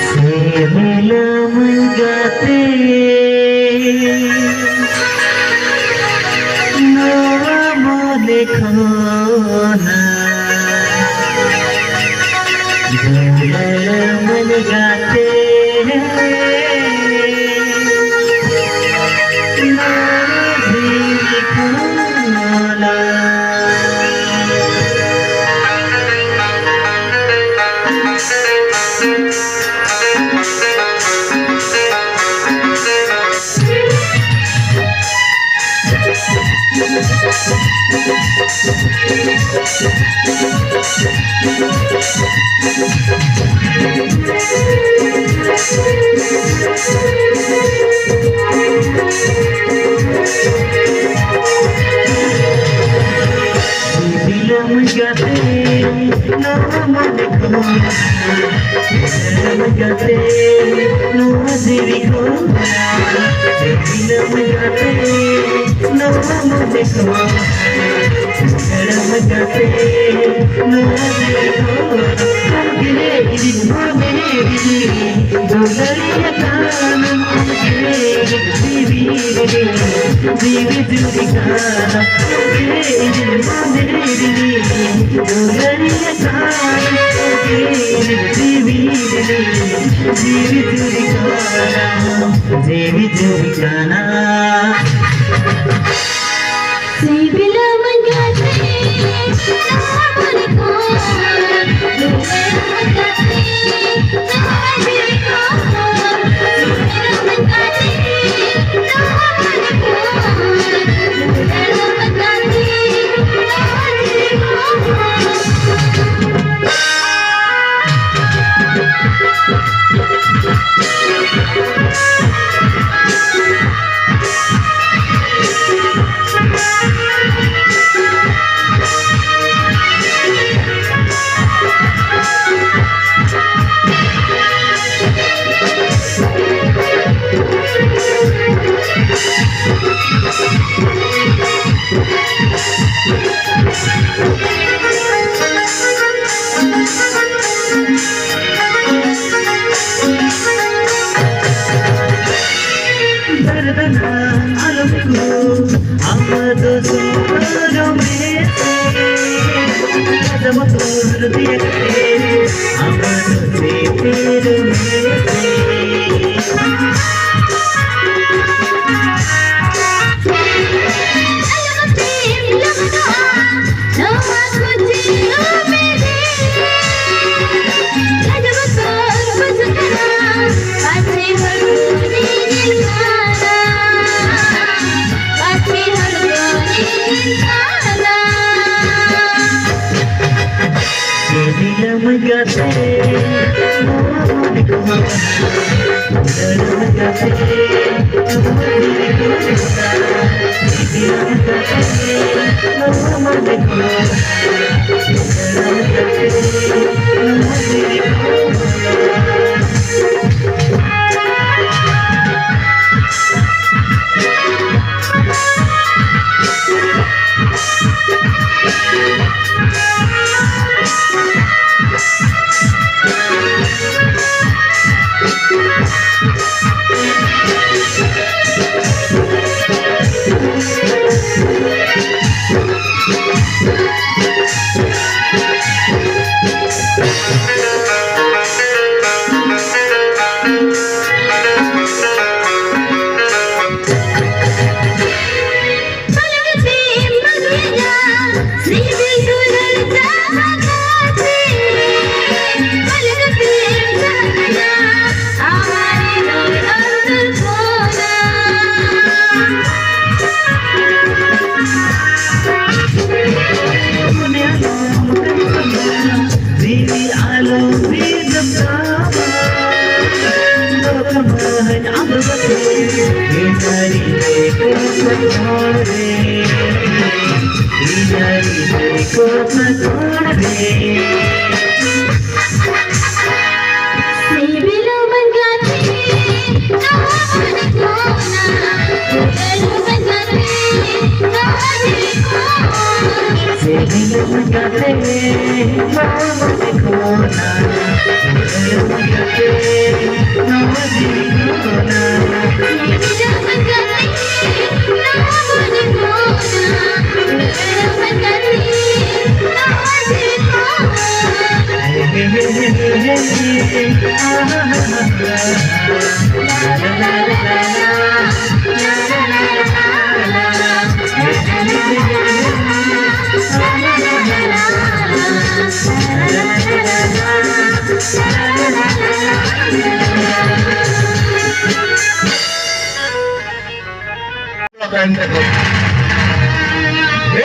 ᱥᱮ ᱵᱤᱞᱚᱢ ᱜᱟᱛᱮ, ᱱᱚᱣᱟ ᱢᱚᱱᱮ ᱠᱷᱚᱱᱟᱜ ᱫᱩᱞᱟᱹᱲ ᱢᱟᱹᱧ ᱜᱟᱛᱮ, ᱱᱚᱣᱟ ᱫᱷᱤᱨᱤ ᱠᱷᱚᱱᱟᱜ᱾ ᱵᱤᱞᱚᱢ ᱠᱟᱛᱮ ᱱᱚᱣᱟ ᱢᱚᱱᱮ ᱠᱷᱚᱱ, ᱵᱤᱞᱚᱢ ᱠᱟᱛᱮ ᱱᱚᱣᱟ ᱫᱷᱤᱨᱤ ᱠᱷᱚᱱ, ᱵᱤᱞᱚᱢ ᱠᱟᱛᱮ ᱱᱚᱣᱟ ᱢᱚᱱᱮ ᱠᱷᱚᱱ, ᱵᱤᱞᱚᱢ ᱠᱟᱛᱮ ᱱᱚᱣᱟ ᱫᱷᱤᱨᱤ ᱠᱷᱚᱱ, ᱟᱢᱜᱮ ᱤᱧ ᱢᱚᱱᱮ ᱨᱤᱱᱤᱡ ᱫᱩᱞᱟᱹᱲᱤᱭᱟᱹ ᱠᱟᱱᱟᱢ, ᱟᱢᱜᱮ ᱤᱧ ᱡᱤᱣᱤ ᱨᱤᱱᱤᱡ ᱡᱤᱣᱤ ᱡᱩᱨᱤ ᱠᱟᱱᱟᱢ, ᱟᱢᱜᱮ ᱤᱧ ᱢᱚᱱᱮ ᱨᱤᱱᱤᱡ ᱫᱩᱞᱟᱹᱲᱤᱭᱟᱹ ᱠᱟᱱᱟᱢ, ᱟᱢᱜᱮ ᱤᱧ ᱡᱤᱣᱤ ᱨᱤᱱᱤᱡ ᱡᱤᱣᱤ ᱡᱩᱨᱤ ᱠᱟᱱᱟᱢ, ᱡᱤᱣᱤ ᱡᱩᱨᱤ ᱠᱟᱱᱟᱢ᱾ ᱥᱤᱵᱤᱞᱟ ᱢᱟᱸᱡᱟᱱ ᱨᱮ, ᱱᱚᱣᱟ ᱢᱚᱱᱮ ᱠᱷᱚᱱ, ᱥᱤᱵᱤᱞᱟ ᱢᱟᱸᱡᱟᱱ ᱨᱮ, ᱱᱚᱣᱟ ᱢᱚᱱᱮ ᱠᱷᱚᱱ, ᱥᱤᱵᱤᱞᱟ ᱢᱟᱸᱡᱟᱱ ᱨᱮ, ᱱᱚᱣᱟ ᱢᱚᱱᱮ ᱠᱷᱚᱱ, ᱥᱤᱵᱤᱞᱟ ᱢᱟᱸᱡᱟᱱ ᱨᱮ, ᱱᱚᱣᱟ ᱢᱚᱱᱮ ᱠᱷᱚᱱ᱾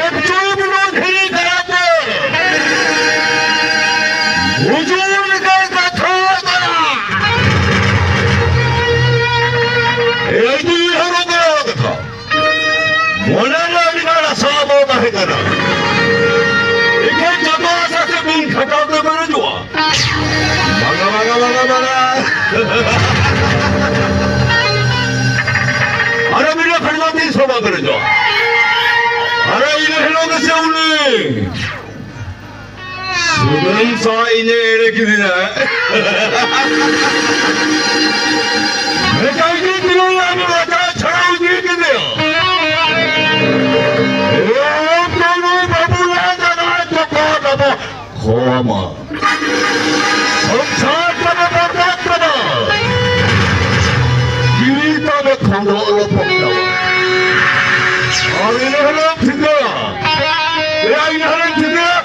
ᱮᱠ ᱡᱩᱜᱽ ᱵᱤᱨᱳᱫᱷᱤ ᱠᱟᱨᱟᱯᱚᱨ ᱦᱩᱡᱩᱨ ᱞᱮᱠᱟᱭ ᱠᱟᱛᱷᱟ ᱠᱟᱱᱟ᱾ ᱮᱠ ᱡᱩᱜᱽ ᱦᱚᱨᱚ ᱠᱚ ᱠᱟᱛᱷᱟ᱾ ᱢᱚᱱᱮ ᱨᱮ ᱟᱹᱰᱤ ᱜᱟᱱ ᱟᱥᱟ ᱫᱚ ᱛᱟᱦᱮᱸ ᱠᱟᱱᱟ᱾ ᱮᱠᱷᱮᱱ ᱡᱚᱛᱚ ᱟᱥᱟ ᱥᱮ ᱵᱤᱱ ᱠᱷᱟᱴᱟᱣ ᱛᱮ ᱵᱮᱨᱮᱡᱚᱜᱼᱟ᱾ ᱵᱟᱝᱟ, ᱵᱟᱝᱟ, ᱵᱟᱝᱟ, ᱵᱟᱝᱟ᱾ ᱟᱨᱚ ᱢᱤᱫ ᱠᱷᱟᱱ ᱫᱚ ᱛᱤᱥ ᱦᱚᱸ ᱵᱟᱝ ᱯᱮᱨᱮᱡᱚᱜᱼᱟ᱾ ᱟᱨᱚ ᱤᱱᱟᱹ ᱦᱤᱞᱳᱜ ᱜᱮᱥᱮ ᱩᱱᱤ ᱥᱩᱫᱟᱹᱢ ᱥᱟᱶ ᱤᱧᱮ ᱮᱲᱮ ᱠᱤᱫᱤᱧᱟ᱾ ᱢᱮᱛᱟᱭ ᱠᱟᱹᱱᱟᱹᱧ ᱟᱢ ᱨᱟᱪᱟ ᱪᱷᱟᱲᱟᱣ ᱤᱫᱤ ᱠᱮᱫᱮᱭᱟ᱾ ᱮ ᱵᱟᱹᱵᱩ, ᱱᱩᱭ ᱵᱟᱹᱵᱩ ᱞᱟᱝ ᱪᱟᱞᱟᱜᱼᱟ, ᱪᱚᱠᱚ ᱫᱟᱵᱚ᱾ ᱠᱷᱚᱣᱟᱢᱟ᱾ ᱥᱚᱝᱥᱟᱨ ᱛᱟᱵᱚ ᱵᱚᱨᱵᱟᱫ ᱛᱟᱵᱚ᱾ ᱡᱤᱣᱤ ᱛᱟᱵᱚ ᱠᱷᱚᱸᱰᱚᱜ ᱞᱚᱯᱚᱜ ᱛᱟᱵᱚ᱾ ᱟᱨ ᱤᱱᱟᱹ ᱦᱤᱞᱳᱜ ᱴᱷᱤᱠᱟᱹᱭᱟ᱾ ᱮᱭᱟ, ᱤᱱᱟᱹ ᱦᱤᱞᱳᱜ ᱴᱷᱤᱠᱟᱹᱭᱟ᱾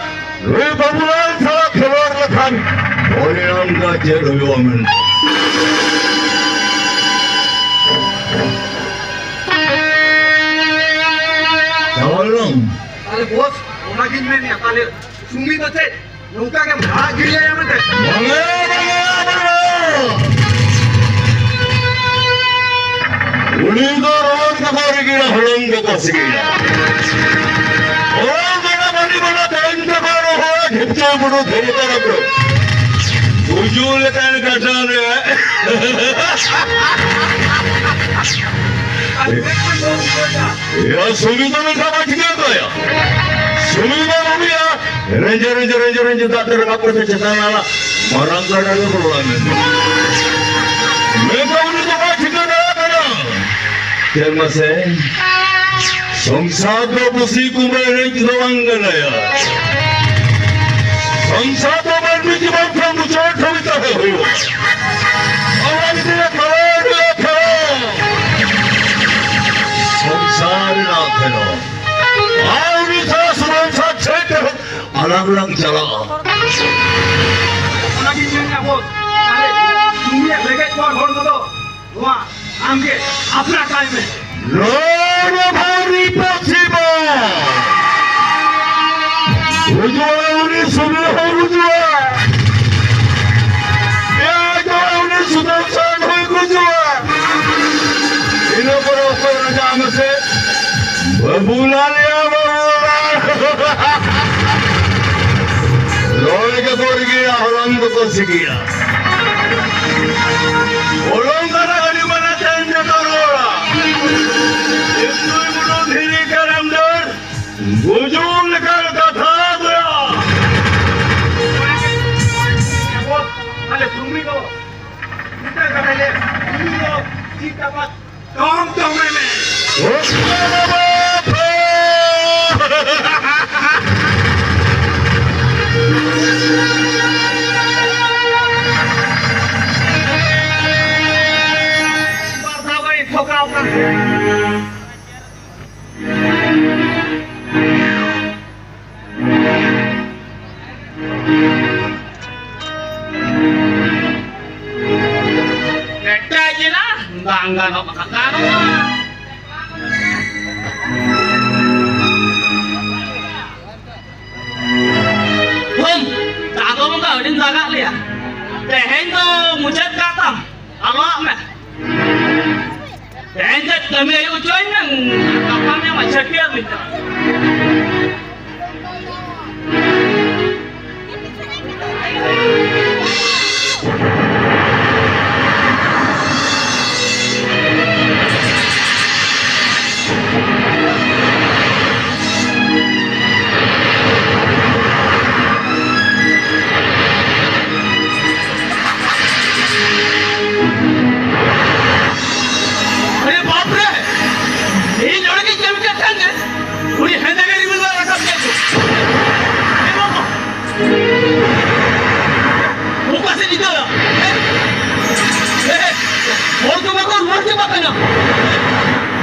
ᱱᱩᱭ ᱵᱟᱹᱵᱩᱞᱟᱞ ᱥᱟᱞᱟᱜ ᱠᱷᱮᱞᱳᱰ ᱞᱮᱠᱷᱟᱱ ᱯᱚᱨᱤᱬᱟᱢ ᱫᱚ ᱪᱮᱫ ᱦᱩᱭᱩᱜᱼᱟ ᱢᱮᱱᱛᱮ᱾ ᱪᱟᱞᱟᱣ ᱞᱮᱱᱟᱢ? ᱟᱨᱮ ᱵᱚᱥ, ᱚᱱᱟᱜᱤᱧ ᱢᱮᱱᱮᱫᱼᱟ, ᱛᱟᱦᱞᱮ ᱥᱩᱢᱤ ᱫᱚ ᱪᱮᱫ ᱱᱚᱝᱠᱟ ᱜᱮᱢ ᱨᱟᱜ ᱜᱤᱰᱤᱭᱟᱭᱟ ᱢᱮᱱᱛᱮ? ᱵᱟᱝᱟ, ᱵᱟᱝᱟ, ᱵᱟᱝᱟ᱾ ᱩᱱᱤ ᱫᱚ ᱨᱚᱲ ᱫᱚᱠᱚ ᱨᱤᱜᱤᱲᱟ, ᱦᱚᱞᱚᱝ ᱫᱚᱠᱚ ᱥᱤᱜᱤᱲᱟ᱾ ᱚᱞ ᱵᱟᱲᱟ ᱵᱟᱹᱞᱤ ᱵᱟᱲᱟ ᱛᱟᱭᱚᱢ ᱛᱮᱠᱚ ᱨᱚᱦᱚᱲᱟ, ᱰᱷᱤᱯᱪᱩ ᱵᱩᱰᱩ ᱫᱷᱤᱨᱤ ᱛᱟᱨᱟ ᱠᱚ᱾ ᱩᱡᱩ ᱞᱮᱠᱟᱱ ᱠᱟᱴᱟ ᱨᱮ᱾ ᱟᱨ ᱢᱮᱫ ᱠᱚ ᱡᱚᱢ ᱠᱚ ᱭᱟ᱾ ᱮᱭᱟ, ᱥᱩᱢᱤ ᱫᱚ ᱢᱮᱱᱠᱷᱟᱱ ᱵᱟᱭ ᱴᱷᱤᱠᱟᱹ ᱠᱟᱭᱟ᱾ ᱥᱩᱢᱤ ᱫᱚ ᱵᱟᱹᱵᱩᱭᱟ, ᱨᱮᱸᱡᱮ, ᱨᱮᱸᱡᱮ, ᱨᱮᱸᱡᱮ, ᱨᱮᱸᱡᱮ ᱫᱟᱜ ᱛᱮ ᱨᱟᱠᱟᱵ ᱠᱟᱛᱮ ᱪᱮᱛᱟᱱ ᱱᱟᱞᱟ ᱢᱟᱨᱟᱝ ᱜᱟᱰᱟ ᱨᱮ ᱵᱚᱞᱚ ᱞᱮᱱᱟ᱾ ᱢᱮᱱᱠᱷᱟᱱ ᱩᱱᱤ ᱫᱚ ᱵᱟᱭ ᱴᱷᱤᱠᱟᱹ ᱫᱟᱲᱮᱭᱟᱜ ᱠᱟᱱᱟ᱾ ᱪᱮᱫ ᱢᱟᱥᱮ? ᱥᱚᱝᱥᱟᱨ ᱫᱚ ᱵᱩᱥᱤ ᱠᱩᱢᱵᱟᱹ ᱮᱱᱮᱡ ᱫᱚ ᱵᱟᱝ ᱠᱟᱱᱟᱭᱟ᱾ ᱚᱱᱥᱟ ᱫᱚ ᱢᱟᱹᱱᱢᱤ ᱡᱤᱵᱚᱱ ᱠᱷᱚᱱ ᱢᱩᱪᱟᱹᱫ ᱫᱷᱟᱹᱵᱤᱡ ᱛᱟᱦᱮᱸ ᱦᱩᱭᱩᱜᱼᱟ᱾ ᱚᱱᱟ ᱜᱤᱫᱽᱨᱟᱹ ᱠᱷᱮᱞᱳᱰ ᱨᱮ ᱠᱷᱮᱞᱳᱰ᱾ ᱥᱚᱝᱥᱟᱨ ᱨᱮᱱᱟᱜ ᱠᱷᱮᱞᱳᱰ᱾ ᱟᱨ ᱩᱱᱤ ᱥᱟᱶ ᱥᱩᱢᱟᱱ ᱥᱟᱶ ᱪᱷᱮᱫ ᱨᱮᱦᱚᱸ ᱟᱞᱟᱝ ᱞᱟᱝ ᱪᱟᱞᱟᱜᱼᱟ᱾ ᱚᱱᱟᱜᱤᱧ ᱢᱮᱱᱮᱫᱼᱟ ᱵᱚᱥ, ᱛᱟᱦᱞᱮ ᱩᱱᱤᱭᱟᱜ ᱨᱮᱸᱜᱮᱡ ᱯᱚᱨ ᱦᱚᱲᱢᱚ ᱫᱚ ᱱᱚᱣᱟ ᱟᱢᱜᱮ ᱟᱯᱱᱟᱨ ᱠᱟᱭ ᱢᱮ᱾ ᱱᱚᱣᱟ ᱵᱷᱟᱹᱨᱤ ᱯᱟᱹᱥᱤ ᱢᱟ᱾ ᱜᱩᱡᱩᱜᱼᱟ ᱩᱱᱤ ᱥᱩᱫᱷᱤᱨ ᱦᱚᱸ ᱜᱩᱡᱩᱜᱼᱟ᱾ ᱮᱭᱟ ᱜᱩᱡᱩᱜᱼᱟ ᱩᱱᱤ ᱥᱩᱫᱚᱨᱥᱚᱱ ᱦᱚᱸᱭ ᱜᱩᱡᱩᱜᱼᱟ᱾ ᱤᱱᱟᱹ ᱯᱚᱨᱮ ᱚᱠᱚᱭ ᱨᱟᱡᱟ ᱢᱮᱥᱮ? ᱵᱟᱹᱵᱩᱞᱟᱞ ᱭᱟ ᱵᱟᱹᱵᱩᱞᱟᱞ᱾ ᱨᱚᱲ ᱜᱮ ᱵᱚᱨ ᱜᱮᱭᱟ, ᱦᱚᱞᱚᱝ ᱫᱚᱠᱚ ᱥᱤᱜᱮᱭᱟ᱾ ᱦᱚᱞᱚᱝ ᱠᱟᱱᱟ ᱟᱹᱰᱤ ᱢᱟᱨᱟᱝ ᱛᱮᱦᱮᱧ ᱡᱚᱛᱚ ᱨᱚᱲᱟ᱾ ᱤᱛᱩᱭ ᱵᱩᱰᱩ ᱫᱷᱤᱨᱤ ᱠᱟᱨᱟᱢ ᱰᱟᱹᱨ, ᱜᱩᱡᱩᱜ ᱞᱮᱠᱟᱱ ᱠᱟᱛᱷᱟ ᱫᱚᱭᱟ᱾ ᱟᱵᱚ ᱛᱟᱦᱞᱮ ᱥᱩᱢᱤ ᱫᱚ ᱢᱤᱫᱴᱟᱝ ᱠᱟᱛᱷᱟ ᱞᱟᱹᱭᱟ, ᱥᱩᱢᱤ ᱫᱚ ᱪᱮᱫ ᱟᱵᱟᱫ ᱠᱚᱢ ᱠᱚᱢ ᱢᱮ᱾ ᱵᱟᱨ ᱫᱷᱟᱣ ᱜᱟᱱ ᱴᱷᱚᱠᱟᱣ ᱠᱟᱱ᱾ ᱠᱮᱴᱮᱡ ᱮᱱᱟ, ᱵᱟᱝ ᱜᱟᱱᱚᱜ ᱠᱟᱱᱟ, ᱜᱟᱱᱚᱜᱼᱟ᱾ ᱦᱩᱢ, ᱪᱟᱸᱫᱚ ᱵᱚᱸᱜᱟ ᱟᱹᱰᱤᱢ ᱫᱟᱜᱟᱜ ᱞᱮᱭᱟ᱾ ᱛᱮᱦᱮᱧ ᱫᱚ ᱢᱩᱪᱟᱹᱫ ᱠᱟᱜ ᱛᱟᱢ, ᱟᱞᱚᱣᱟᱜ ᱢᱮ᱾ ᱛᱮᱦᱮᱧ ᱫᱚ ᱠᱟᱹᱢᱤ ᱟᱹᱭᱩᱵ ᱦᱚᱪᱚᱧ ᱢᱮ, ᱜᱟᱯᱟ ᱢᱮᱭᱟᱝ ᱢᱟ ᱪᱷᱟᱹᱴᱭᱟᱹᱨ ᱦᱩᱭ ᱛᱟᱢᱟ᱾ ᱟᱨᱮ ᱵᱟᱯ ᱨᱮ! ᱤᱧ ᱱᱚᱰᱮ ᱜᱤᱧ ᱠᱟᱹᱢᱤ ᱠᱟᱱ ᱛᱟᱦᱮᱸ ᱜᱮ, ᱩᱱᱤ ᱦᱮᱸᱫᱮ ᱜᱮ ᱨᱤᱢᱤᱞ ᱫᱚ ᱨᱟᱠᱟᱵ ᱠᱮᱫ ᱠᱚ᱾ ᱮ ᱵᱟᱵᱟ!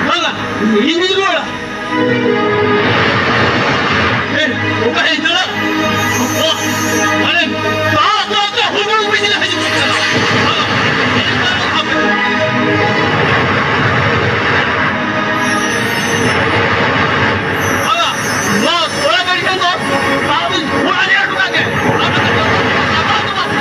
ᱵᱟᱝᱟ, ᱤᱧ ᱨᱩᱣᱟᱹᱲᱟ᱾ ᱮ, ᱚᱠᱟᱨᱮ ᱤᱧ ᱪᱟᱞᱟᱜ? ᱚ, ᱟᱨᱮ, ᱛᱟ, ᱛᱟ, ᱛᱟ, ᱦᱩᱰᱩᱨ ᱵᱤᱡᱽᱞᱤ ᱦᱤᱡᱩᱜ ᱠᱟᱱᱟ᱾ ᱵᱟᱝᱟ, ᱤᱧ ᱯᱟᱨᱚᱢ ᱦᱟᱯᱮ᱾ ᱵᱟᱝᱟ, ᱱᱚᱣᱟ ᱛᱚᱲᱟ ᱜᱟᱹᱰᱤ ᱴᱷᱮᱱ ᱫᱚ ᱛᱟᱦᱚᱵ ᱤᱧ ᱚᱲᱟᱜ ᱨᱮ ᱟᱹᱰᱩ ᱠᱟᱜ ᱜᱮ᱾ ᱟᱫᱚ ᱫᱚ ᱵᱟᱝ᱾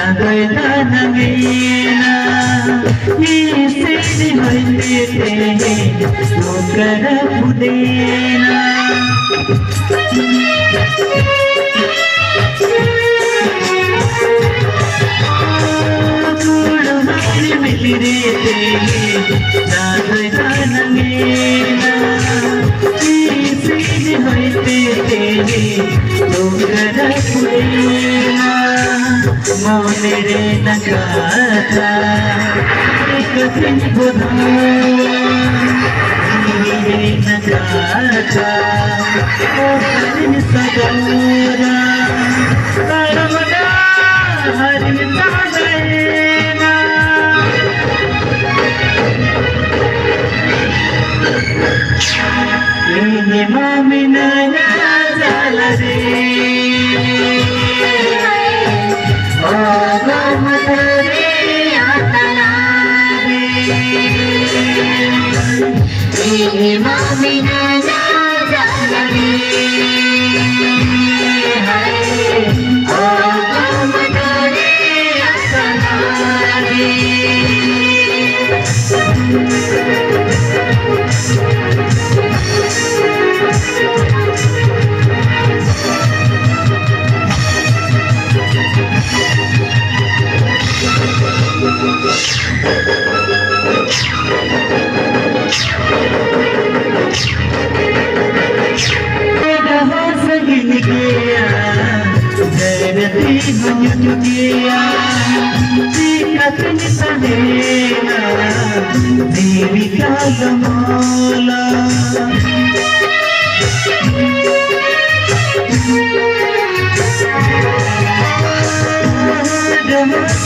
ᱟᱫᱚᱭ ᱫᱟᱱᱟᱝ ᱮᱱᱟ, ᱤᱥᱤᱱ ᱦᱚᱭᱛᱮ ᱛᱮᱦᱮᱧ ᱱᱚᱝᱠᱟ ᱨᱟᱹᱯᱩᱫ ᱮᱱᱟ᱾ ᱜᱩᱲ ᱦᱟᱺᱰᱤ ᱢᱤᱞ ᱨᱮ ᱛᱮᱦᱮᱧ ᱟᱫᱚᱭ ᱫᱟᱱᱟᱝ ᱮᱱᱟ, ᱤᱥᱤᱱ ᱦᱚᱭᱛᱮ ᱛᱮᱦᱮᱧ ᱱᱚᱝᱠᱟ ᱨᱟᱹᱯᱩᱫ ᱮᱱᱟ᱾ ᱢᱚᱱᱮ ᱨᱮᱱᱟᱜ ᱠᱟᱛᱷᱟ ᱪᱤᱠᱟᱹᱛᱤᱧ ᱵᱩᱡᱷᱟᱹᱣᱟ? ᱡᱤᱣᱤ ᱨᱮᱱᱟᱜ ᱠᱟᱛᱷᱟ ᱚᱠᱟᱨᱤᱧ ᱥᱚᱫᱚᱨᱟ? ᱛᱟᱲᱟᱢ ᱰᱟᱦᱟᱨᱤᱧ ᱛᱟᱲᱟᱢᱮᱱᱟ᱾ ᱤᱧ ᱢᱟ ᱢᱤᱱᱟᱹᱧᱟ ᱡᱟᱞᱟ ᱨᱮ, ᱚᱜᱚᱢ ᱫᱚᱨᱭᱟ ᱛᱟᱞᱟ ᱨᱮ᱾ ᱤᱧ ᱢᱟ ᱢᱤᱱᱟᱹᱧᱟ ᱡᱟᱞᱟ ᱨᱮ, ᱚᱜᱚᱢ ᱫᱚᱨᱭᱟ ᱛᱟᱞᱟ ᱨᱮ᱾ ᱥᱟᱺᱜᱤᱧ ᱜᱮᱭᱟ, ᱫᱷᱟᱹᱨᱛᱤ ᱦᱚᱸ ᱧᱩᱛ ᱜᱮᱭᱟ, ᱪᱤᱠᱟᱹᱛᱤᱧ ᱛᱟᱦᱮᱱᱟ ᱡᱤᱣᱤ ᱠᱟᱞᱚᱢᱟᱞᱟ?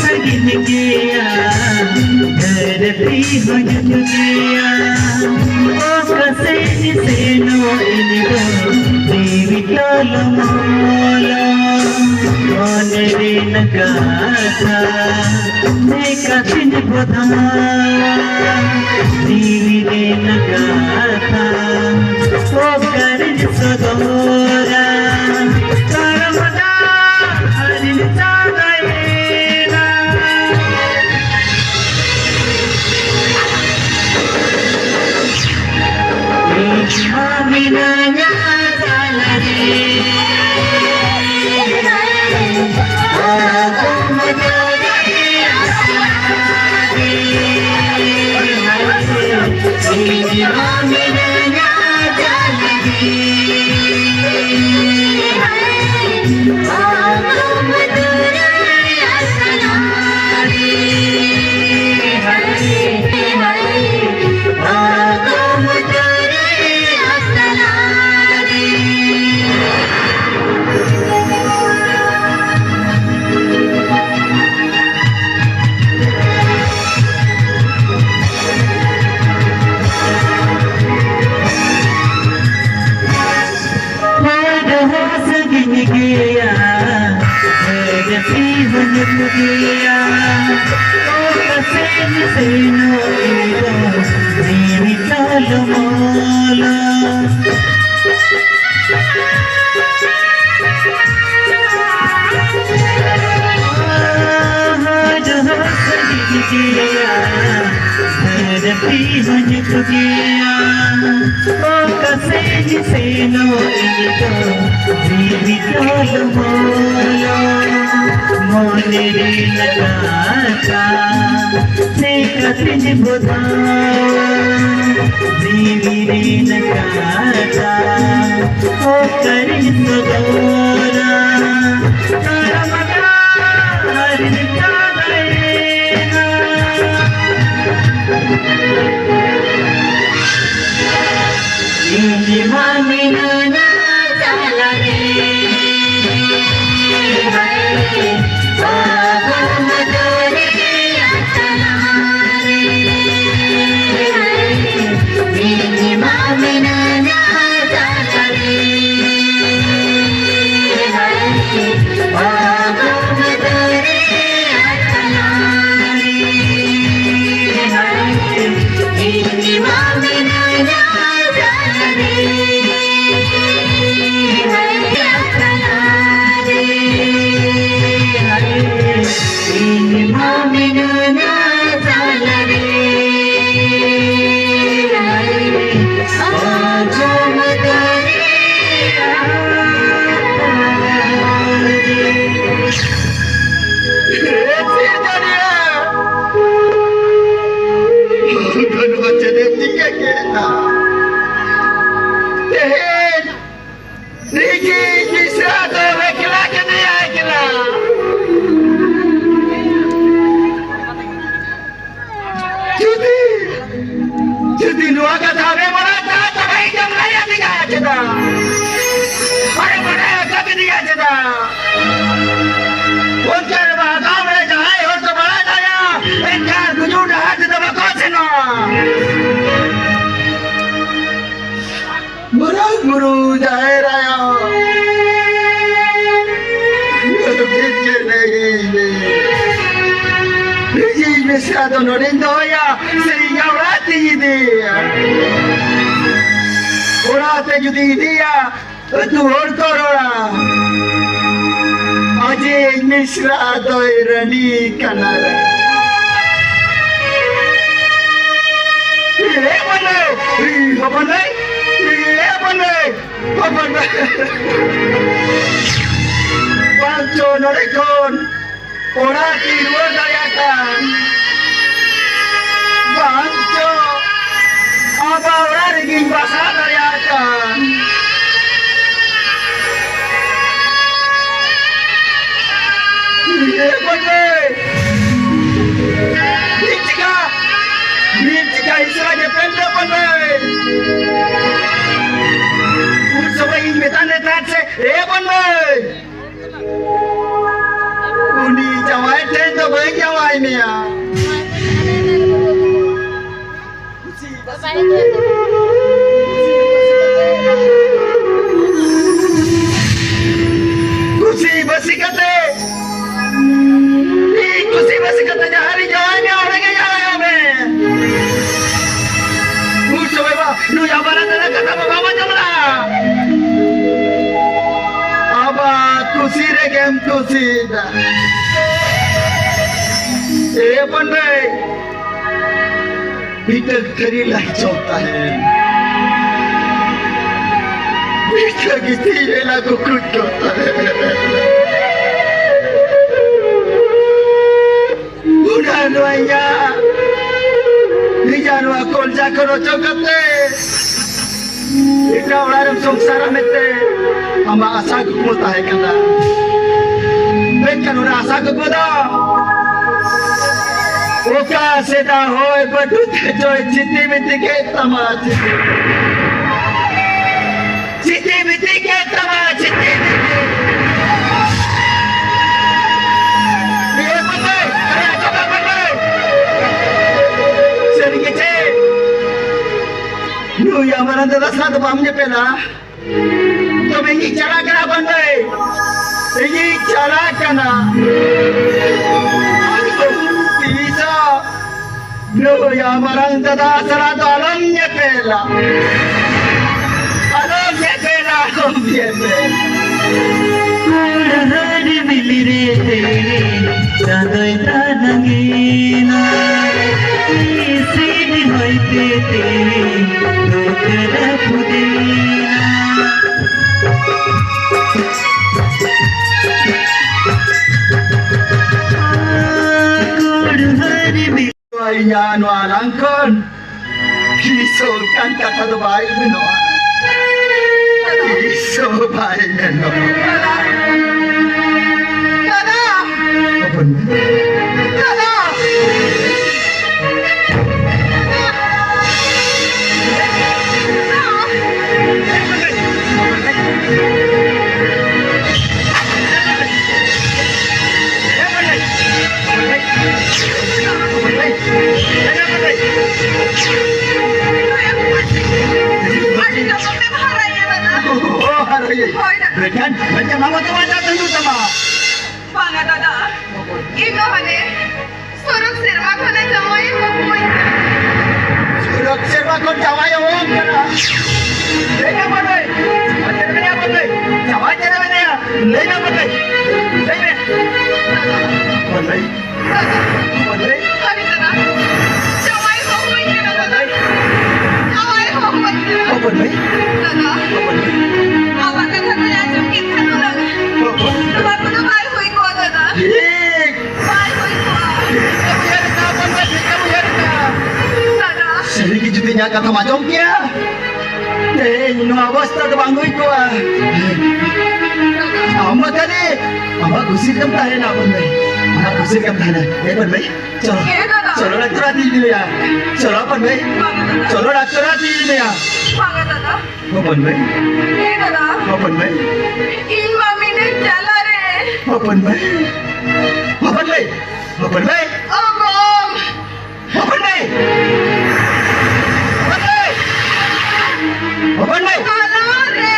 ᱥᱟᱺᱜᱤᱧ ᱜᱮᱭᱟ, ᱫᱷᱟᱹᱨᱛᱤ ᱦᱚᱸ ᱧᱩᱛ ᱜᱮᱭᱟ, ᱚᱠᱟ ᱥᱮᱫ ᱥᱮᱱᱚᱜ ᱤᱧ ᱫᱚ ᱡᱤᱣᱤ ᱛᱟᱞᱢᱟᱞᱟ? ᱢᱚᱱᱮ ᱨᱮᱱᱟᱜ ᱠᱟᱛᱷᱟ ᱪᱤᱠᱟᱹᱛᱤᱧ ᱵᱚᱫᱟᱣᱟ? ᱡᱤᱣᱤ ᱨᱮᱱᱟᱜ ᱠᱟᱛᱷᱟ ᱚᱠᱟᱨᱤᱧ ᱥᱚᱫᱚᱨᱟ? ᱛᱟᱲᱟᱢ ᱰᱟᱦᱟᱨᱤᱧ ᱛᱟᱲᱟᱢᱮᱫ ᱦᱚᱲ ᱦᱚᱸ ᱥᱟᱺᱜᱤᱧ ᱜᱮᱭᱟ, ᱦᱚᱲ ᱡᱟᱹᱛᱤ ᱦᱚᱸ ᱧᱩᱛ ᱜᱮᱭᱟ᱾ ᱚᱠᱟ ᱥᱮᱱ ᱥᱮᱱᱚᱜ ᱤᱧ ᱫᱚ ᱡᱤᱣᱤ ᱴᱚᱞᱢᱚᱞ᱾ ᱦᱚᱲ ᱦᱚᱸ ᱥᱟᱺᱜᱤᱧ ᱜᱮᱭᱟ, ᱫᱷᱟᱹᱨᱛᱤ ᱦᱚᱸ ᱧᱩᱛ ᱜᱮᱭᱟ᱾ ᱚᱠᱟ ᱥᱮᱱ ᱥᱮᱱᱚᱜ ᱤᱧ ᱫᱚ ᱡᱤᱣᱤ ᱴᱚᱞᱢᱚᱞ᱾ ᱢᱚᱱᱮ ᱨᱮᱱᱟᱜ ᱠᱟᱛᱷᱟ ᱪᱮᱠᱟᱛᱤᱧ ᱵᱚᱫᱟᱣᱟ? ᱡᱤᱣᱤ ᱨᱮᱱᱟᱜ ᱠᱟᱛᱷᱟ ᱚᱠᱟᱨᱤᱧ ᱥᱚᱫᱚᱨᱟ? ᱛᱟᱲᱟᱢ ᱰᱟᱦᱟᱨᱤᱧ ᱪᱟᱞᱟᱣᱮᱱᱟ᱾ ᱤᱧ ᱢᱟ ᱢᱤᱱᱟᱹᱧᱟ ᱛᱟᱞᱟᱨᱮ᱾ ᱦᱟᱭ, ᱚ ᱜᱚᱢ ᱫᱚᱨᱭᱟ ᱛᱟᱞᱟᱨᱮ᱾ ᱦᱟᱭ, ᱤᱧ ᱢᱟ ᱢᱤᱱᱟᱹᱧᱟ ᱛᱟᱞᱟᱨᱮ᱾ ᱦᱟᱭ, ᱚ ᱜᱚᱢ ᱫᱚᱨᱭᱟ ᱛᱟᱞᱟᱨᱮ᱾ ᱦᱟᱭ, ᱤᱧ ᱢᱟ ᱢᱤᱱᱟᱹᱧᱟ ᱛᱟᱞᱟᱨᱮ᱾ ᱦᱟᱭ, ᱛᱟᱞᱟᱨᱮ᱾ ᱦᱟᱭ, ᱤᱧ ᱢᱟ ᱢᱤᱱᱟᱹᱧᱟ ᱛᱟᱞᱟᱨᱮ᱾ ᱦᱟᱭ, ᱚ ᱜᱚᱢ ᱡᱩᱫᱤ, ᱡᱩᱫᱤ ᱱᱚᱣᱟ ᱠᱟᱛᱷᱟ ᱟᱢᱮ ᱵᱟᱲᱟᱭ ᱠᱷᱟᱱ, ᱛᱚᱵᱮ ᱤᱧ ᱫᱚᱢ ᱞᱟᱹᱭ ᱟᱹᱫᱤᱧᱟ ᱪᱮᱫᱟᱜ? ᱟᱨᱮ ᱵᱟᱲᱟᱭ ᱟᱠᱟᱫᱤᱧᱟ ᱪᱮᱫᱟᱜ? ᱚᱱᱠᱟ ᱨᱮ ᱢᱟ ᱟᱜᱟᱢ ᱨᱮ ᱡᱟᱦᱟᱸᱭ ᱦᱚᱲ ᱠᱚ ᱵᱟᱲᱟᱭ ᱫᱟᱲᱮᱭᱟᱜᱼᱟ, ᱮᱱᱠᱷᱟᱱ ᱜᱩᱡᱩᱜ ᱰᱟᱦᱟᱨ ᱛᱮᱫᱚ ᱵᱟᱠᱚ ᱥᱮᱱᱚᱜᱼᱟ᱾ ᱢᱟᱨᱟᱝ ᱵᱩᱨᱩ, ᱡᱟᱦᱮᱨ ᱟᱭᱳ, ᱵᱷᱤᱛ ᱜᱮ ᱞᱟᱹᱭᱟᱹᱧ ᱢᱮ᱾ ᱤᱧᱤᱡ ᱢᱤᱥᱨᱟ ᱫᱚ ᱱᱚᱰᱮᱧ ᱫᱚᱦᱚᱭᱟ ᱥᱮ ᱤᱧᱟᱹᱜ ᱚᱲᱟᱜ ᱛᱤᱧ ᱤᱫᱤᱭᱟ? ᱚᱲᱟᱜ ᱛᱮ ᱡᱩᱫᱤ ᱤᱫᱤᱭᱟ, ᱟᱹᱛᱩ ᱦᱚᱲ ᱠᱚ ᱨᱚᱲᱟ, ᱟᱡᱤᱡ ᱢᱤᱥᱨᱟ ᱫᱚᱭ ᱨᱟᱺᱰᱤ ᱠᱟᱱᱟ ᱨᱮ᱾ ᱮ ᱵᱟᱹᱱᱟᱹᱭ, ᱮ ᱦᱚᱯᱚᱱ ᱫᱟᱹᱭ, ᱮ ᱵᱟᱹᱱᱟᱹᱭ, ᱦᱚᱯᱚᱱ ᱫᱟᱹᱭ᱾ ᱵᱟᱝ ᱪᱚ ᱱᱚᱰᱮ ᱠᱷᱚᱱ ᱚᱲᱟᱜ ᱛᱤᱧ ᱨᱩᱣᱟᱹᱲ ᱫᱟᱲᱮᱭᱟᱜ ᱠᱟᱱ, ᱵᱟᱝ ᱪᱚ ᱟᱵᱟ ᱚᱲᱟᱜ ᱨᱮᱜᱤᱧ ᱵᱟᱥᱟ ᱫᱟᱲᱮᱭᱟᱜ ᱠᱟᱱ᱾ ᱮ ᱵᱚᱱᱫᱮ! ᱢᱤᱫ ᱪᱤᱠᱟ, ᱢᱤᱫ ᱪᱤᱠᱟ ᱤᱥᱨᱟ ᱧᱮᱯᱮᱞ ᱨᱮ ᱵᱚᱱᱫᱮ! ᱩᱱ ᱥᱚᱢᱚᱭ ᱤᱧ ᱢᱮᱛᱟᱫ ᱢᱮ ᱛᱟᱦᱮᱸᱫ ᱥᱮ, ᱮ ᱵᱚᱱᱫᱮ! ᱩᱱᱤ ᱡᱟᱶᱟᱭ ᱴᱷᱮᱱ ᱫᱚ ᱵᱟᱹᱧ ᱡᱟᱶᱟᱭ ᱢᱮᱭᱟ᱾ ᱠᱩᱥᱤ ᱵᱟᱹᱥᱤ ᱠᱟᱛᱮ, ᱤᱧ ᱠᱩᱥᱤ ᱵᱟᱹᱥᱤ ᱠᱟᱛᱮ ᱡᱟᱦᱟᱸ ᱨᱤᱧ ᱡᱟᱶᱟᱭ ᱢᱮᱭᱟ, ᱚᱸᱰᱮ ᱜᱮ ᱡᱟᱶᱟᱭᱚᱜ ᱢᱮ᱾ ᱩᱱ ᱥᱚᱢᱚᱭ ᱢᱟ ᱱᱩᱭ ᱟᱵᱟᱨ ᱟᱫᱟᱨ ᱠᱟᱛᱷᱟ ᱢᱟ ᱵᱟᱵᱚ ᱟᱸᱡᱚᱢ ᱞᱮᱫᱟ᱾ ᱟᱵᱟᱨ ᱠᱩᱥᱤ ᱨᱮᱜᱮᱢ ᱠᱩᱥᱤᱭᱮᱫᱟ᱾ ᱮ ᱯᱟᱹᱱᱰᱟᱹᱭ, ᱢᱤᱫᱴᱟᱹᱝ ᱛᱷᱟᱹᱨᱤ ᱞᱟᱡ ᱡᱚᱢ ᱛᱟᱦᱮᱸᱱ, ᱢᱤᱫᱴᱟᱹᱝ ᱜᱤᱛᱤᱡ ᱨᱮ ᱞᱟᱡ ᱠᱩᱠᱩᱡ ᱡᱚᱢ ᱛᱟᱦᱮᱸᱱ᱾ ᱚᱱᱟ ᱱᱚᱣᱟ ᱤᱧᱟᱜ, ᱤᱧᱟᱜ ᱱᱚᱣᱟ ᱠᱚᱞᱡᱟ ᱠᱷᱚᱱ ᱚᱪᱚᱜ ᱠᱟᱛᱮ ᱮᱴᱟᱜ ᱚᱲᱟᱜ ᱨᱮᱢ ᱥᱚᱝᱥᱟᱨᱟ ᱢᱮᱱᱛᱮ ᱟᱢᱟᱜ ᱟᱥᱟ ᱠᱩᱠᱢᱩ ᱛᱟᱦᱮᱸ ᱠᱟᱱᱟ᱾ ᱢᱮᱱᱠᱷᱟᱱ ᱚᱱᱟ ᱟᱥᱟ ᱠᱩᱠᱢᱩ ᱫᱚ ᱚᱠᱟ ᱥᱮᱫᱟ ᱦᱚᱭ ᱵᱟᱹᱴᱩ ᱛᱮ ᱪᱚᱭ ᱪᱤᱛᱤ ᱵᱤᱛᱤ ᱠᱮᱫ ᱛᱟᱢᱟ, ᱪᱤᱛᱤ᱾ ᱪᱤᱛᱤ ᱵᱤᱛᱤ ᱠᱮᱫ ᱛᱟᱢᱟ, ᱪᱤᱛᱤ ᱵᱤᱛᱤ᱾ ᱤᱭᱟᱹ ᱠᱚᱛᱮ, ᱤᱭᱟᱹ ᱠᱚᱛᱮ, ᱠᱚᱛᱮ᱾ ᱥᱟᱹᱨᱤ ᱜᱮ ᱪᱮ? ᱱᱩᱭ ᱟᱢᱨᱟᱱ ᱫᱟᱫᱟ ᱥᱟᱞᱟᱜ ᱫᱚ ᱵᱟᱢ ᱧᱮᱯᱮᱞᱟ? ᱛᱚᱵᱮ ᱤᱧᱤᱧ ᱪᱟᱞᱟᱜ ᱠᱟᱱᱟ ᱵᱚᱱᱫᱚᱭ, ᱤᱧᱤᱧ ᱪᱟᱞᱟᱜ ᱠᱟᱱᱟ᱾ ᱛᱤᱥ ᱦᱚᱸ ᱱᱩᱭ ᱟᱢ ᱢᱟᱨᱟᱝ ᱫᱟᱫᱟ ᱥᱟᱞᱟᱜ ᱫᱚ ᱟᱞᱚᱢ ᱧᱮᱯᱮᱞᱟ, ᱟᱞᱚᱢ ᱧᱮᱯᱮᱞᱟ, ᱟᱞᱚᱢ ᱧᱮᱯᱮᱞᱟ᱾ ᱠᱩᱲᱦᱟᱹᱨ ᱵᱤᱞᱤ ᱨᱮ ᱛᱮᱦᱮᱧ ᱪᱟᱸᱫᱚᱭ ᱫᱟᱱᱟᱝ ᱮᱱᱟ᱾ ᱦᱤᱥᱤᱫ ᱦᱚᱭᱛᱮ ᱛᱮᱦᱮᱧ ᱫᱩᱠ ᱨᱟᱹᱯᱩᱫ ᱮᱱᱟ᱾ ᱠᱩᱲᱦᱟᱹᱨ ᱵᱤᱞᱤ ᱤᱧᱟᱹᱜ ᱱᱚᱣᱟ ᱟᱞᱟᱝ ᱠᱷᱚᱱ ᱛᱤᱥ ᱦᱚᱸ ᱚᱱᱠᱟᱱ ᱠᱟᱛᱷᱟ ᱫᱚ ᱵᱟᱭ ᱢᱮᱱᱚᱜᱼᱟ᱾ ᱛᱤᱥ ᱦᱚᱸ ᱵᱟᱭ ᱢᱮᱱᱚᱜᱼᱟ᱾ ᱫᱟᱫᱟ! ᱦᱚᱯᱚᱱ ᱢᱟᱹᱭ᱾ ᱫᱟᱫᱟ! ᱟᱹᱰᱤ ᱞᱚᱜᱚᱱ ᱛᱮᱢ ᱦᱟᱨᱟᱭᱮᱱᱟ ᱫᱟᱫᱟ᱾ ᱚ, ᱦᱟᱨᱟᱭᱮ᱾ ᱦᱳᱭ ᱫᱟᱫᱟ᱾ ᱢᱮᱱᱠᱷᱟᱱ, ᱢᱮᱱᱠᱷᱟᱱ ᱢᱟᱢᱟ ᱫᱚ ᱵᱟᱧᱪᱟᱣ ᱛᱟᱦᱮᱸ ᱦᱩᱭᱩᱜ ᱛᱟᱢᱟ᱾ ᱵᱟᱝᱟ ᱫᱟᱫᱟ, ᱤᱧ ᱫᱚ ᱦᱟᱱᱮ ᱥᱩᱨᱩᱜ ᱥᱮᱨᱢᱟ ᱠᱷᱚᱱᱮ ᱡᱟᱶᱟᱭ ᱟᱹᱜᱩ ᱠᱟᱹᱧ ᱠᱟᱱᱟ᱾ ᱥᱩᱨᱩᱜ ᱥᱮᱨᱢᱟ ᱠᱷᱚᱱ ᱡᱟᱶᱟᱭ ᱟᱹᱜᱩ ᱠᱟᱱᱟ᱾ ᱞᱟᱹᱭ ᱢᱮ ᱵᱚᱞᱮ, ᱡᱟᱶᱟᱭ ᱪᱮᱫ ᱨᱮ ᱢᱮᱱᱟᱭᱟ ᱵᱚᱞᱮ? ᱡᱟᱶᱟᱭ ᱪᱮᱫ ᱨᱮ ᱢᱮᱱᱟᱭᱟ? ᱞᱟᱹᱭ ᱢᱮ ᱵᱚᱞᱮ᱾ ᱞᱟᱹᱭ ᱢᱮ᱾ ᱫᱟᱫᱟ᱾ ᱵᱚᱞᱮ᱾ ᱫᱟᱫᱟ᱾ ᱵᱚᱞᱮ᱾ ᱟᱨᱮ ᱫᱟᱫᱟ, ᱡᱟᱶᱟᱭ ᱦᱚᱦᱚᱣᱟᱹᱧ ᱠᱟᱱᱟ ᱫᱟᱫᱟ᱾ ᱡᱟᱶᱟᱭ ᱦᱚᱦᱚᱣᱟᱹᱧ ᱠᱟᱱᱟ᱾ ᱵᱚᱞᱮ᱾ ᱫᱟᱫᱟ᱾ ᱵᱚᱞᱮ᱾ ᱟᱢᱟᱜ ᱠᱟᱛᱷᱟ ᱠᱚᱧ ᱟᱸᱡᱚᱢ ᱠᱮᱫ ᱠᱷᱟᱱ ᱦᱩᱱᱟᱹᱝ ᱱᱚᱣᱟ ᱠᱚᱫᱚ ᱵᱟᱭ ᱦᱩᱭ ᱠᱚᱜᱼᱟ ᱫᱟᱫᱟ᱾ ᱴᱷᱤᱠ᱾ ᱵᱟᱭ ᱦᱩᱭ ᱠᱚᱜᱼᱟ᱾ ᱴᱷᱤᱠ ᱮᱢ ᱩᱭᱦᱟᱹᱨ ᱟᱠᱟᱫᱼᱟ, ᱵᱟᱝ ᱴᱷᱤᱠ ᱮᱢ ᱩᱭᱦᱟᱹᱨ ᱟᱠᱟᱫᱼᱟ᱾ ᱫᱟᱫᱟ᱾ ᱥᱟᱹᱨᱤ ᱜᱮ ᱡᱩᱫᱤ ᱤᱧᱟᱹᱜ ᱠᱟᱛᱷᱟᱢ ᱟᱸᱡᱚᱢ ᱠᱮᱭᱟ, ᱛᱮᱦᱮᱧ ᱱᱚᱣᱟ ᱚᱵᱚᱥᱛᱟ ᱫᱚ ᱵᱟᱝ ᱦᱩᱭ ᱠᱚᱜᱼᱟ᱾ ᱟᱢ ᱢᱟ ᱠᱷᱟᱹᱞᱤ ᱟᱢᱟᱜ ᱠᱩᱥᱤ ᱨᱮᱢ ᱛᱟᱦᱮᱱᱟ, ᱵᱚᱱᱫᱟᱹᱭ᱾ ᱟᱢᱟᱜ ᱠᱩᱥᱤ ᱨᱮᱢ ᱛᱟᱦᱮᱱᱟ᱾ ᱮ ᱵᱚᱱᱫᱟᱹᱭ, ᱪᱚᱞᱚ᱾ ᱦᱮᱸ ᱫᱟᱫᱟ᱾ ᱪᱚᱞᱚ ᱰᱟᱠᱛᱚᱨ ᱟᱜ ᱤᱫᱤ ᱢᱮᱭᱟ᱾ ᱪᱚᱞᱚ ᱦᱚᱯᱚᱱ ᱵᱷᱟᱹᱭ, ᱪᱚᱞᱚ ᱰᱟᱠᱛᱚᱨ ᱟᱜ ᱤᱫᱤ ᱢᱮᱭᱟ᱾ ᱵᱟᱝᱟ ᱫᱟᱫᱟ᱾ ᱦᱚᱯᱚᱱ ᱵᱷᱟᱹᱭ, ᱦᱮᱸ ᱫᱟᱫᱟ᱾ ᱦᱚᱯᱚᱱ ᱵᱷᱟᱹᱭ᱾ ᱤᱧ ᱢᱟ ᱢᱤᱱᱟᱹᱧ ᱡᱟᱞᱟ ᱨᱮ᱾ ᱦᱚᱯᱚᱱ ᱵᱷᱟᱹᱭ, ᱦᱚᱯᱚᱱ ᱵᱷᱟᱹᱭ, ᱦᱚᱯᱚᱱ ᱵᱷᱟᱹᱭ᱾ ᱚ ᱜᱚ᱾ ᱦᱚᱯᱚᱱ ᱵᱷᱟᱹᱭ! ᱦᱚᱯᱚᱱ ᱵᱷᱟᱹᱭ! ᱦᱚᱯᱚᱱ ᱵᱷᱟᱹᱭ! ᱟᱞᱚ ᱨᱮ!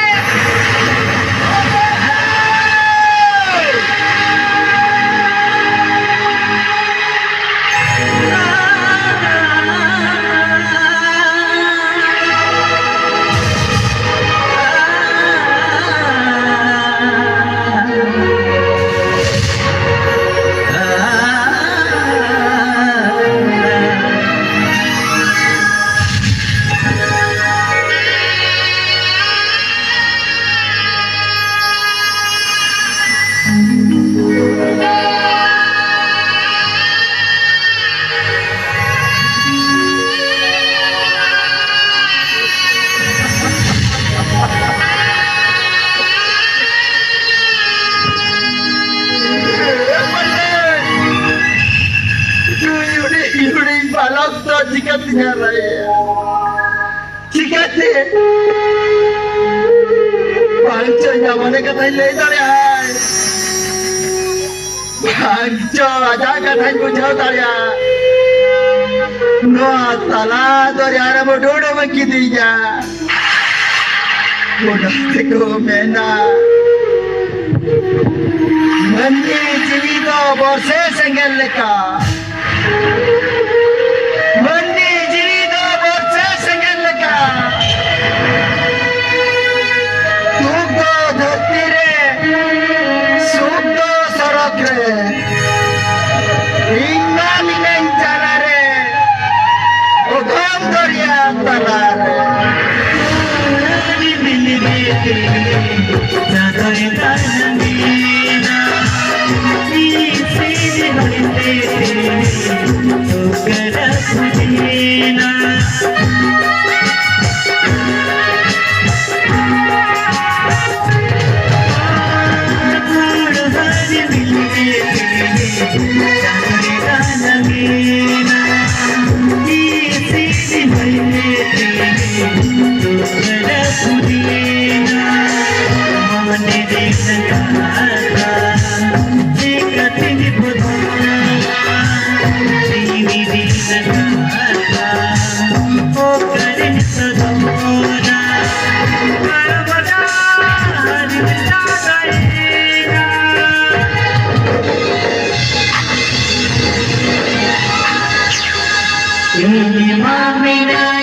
ᱱᱩᱭ ᱦᱩᱰᱤᱧ ᱦᱩᱰᱤᱧ ᱵᱟᱞᱚᱠ ᱫᱚ ᱪᱤᱠᱟᱹᱛᱤᱧ ᱦᱟᱨᱟᱭᱮᱭᱟ? ᱪᱤᱠᱟᱹᱛᱮ? ᱵᱟᱝ ᱪᱚ ᱤᱧᱟᱜ ᱢᱚᱱᱮ ᱠᱟᱛᱷᱟᱧ ᱞᱟᱹᱭ ᱫᱟᱲᱮᱭᱟᱜᱼᱟ, ᱵᱟᱝ ᱪᱚ ᱟᱡᱟᱜ ᱠᱟᱛᱷᱟᱧ ᱵᱩᱡᱷᱟᱹᱣ ᱫᱟᱲᱮᱭᱟᱜᱼᱟ᱾ ᱱᱚᱣᱟ ᱛᱟᱞᱟ ᱫᱚᱨᱭᱟ ᱨᱮ ᱩᱰᱩᱠ ᱠᱤᱫᱤᱧᱟ᱾ ᱚᱱᱟ ᱛᱮᱠᱚ ᱢᱮᱱᱟ, ᱢᱟᱹᱱᱢᱤ ᱡᱤᱣᱤ ᱫᱚ ᱵᱚᱨᱥᱮ ᱥᱮᱸᱜᱮᱞ ᱞᱮᱠᱟ᱾ ᱢᱟᱹᱱᱢᱤ ᱡᱤᱣᱤ ᱫᱚ ᱵᱚᱨᱥᱮ ᱥᱮᱸᱜᱮᱞ ᱞᱮᱠᱟ᱾ ᱫᱩᱠ ᱫᱚ ᱫᱷᱟᱹᱨᱛᱤ ᱨᱮ, ᱥᱩᱠ ᱫᱚ ᱥᱚᱲᱚᱠ ᱨᱮ᱾ ᱤᱧ ᱢᱟ ᱢᱤᱱᱟᱹᱧ ᱡᱟᱞᱟ ᱨᱮ, ᱚᱜᱚᱢ ᱫᱚᱨᱭᱟ ᱛᱟᱞᱟ ᱨᱮ᱾ ᱢᱟ ᱢᱮᱱᱟᱭ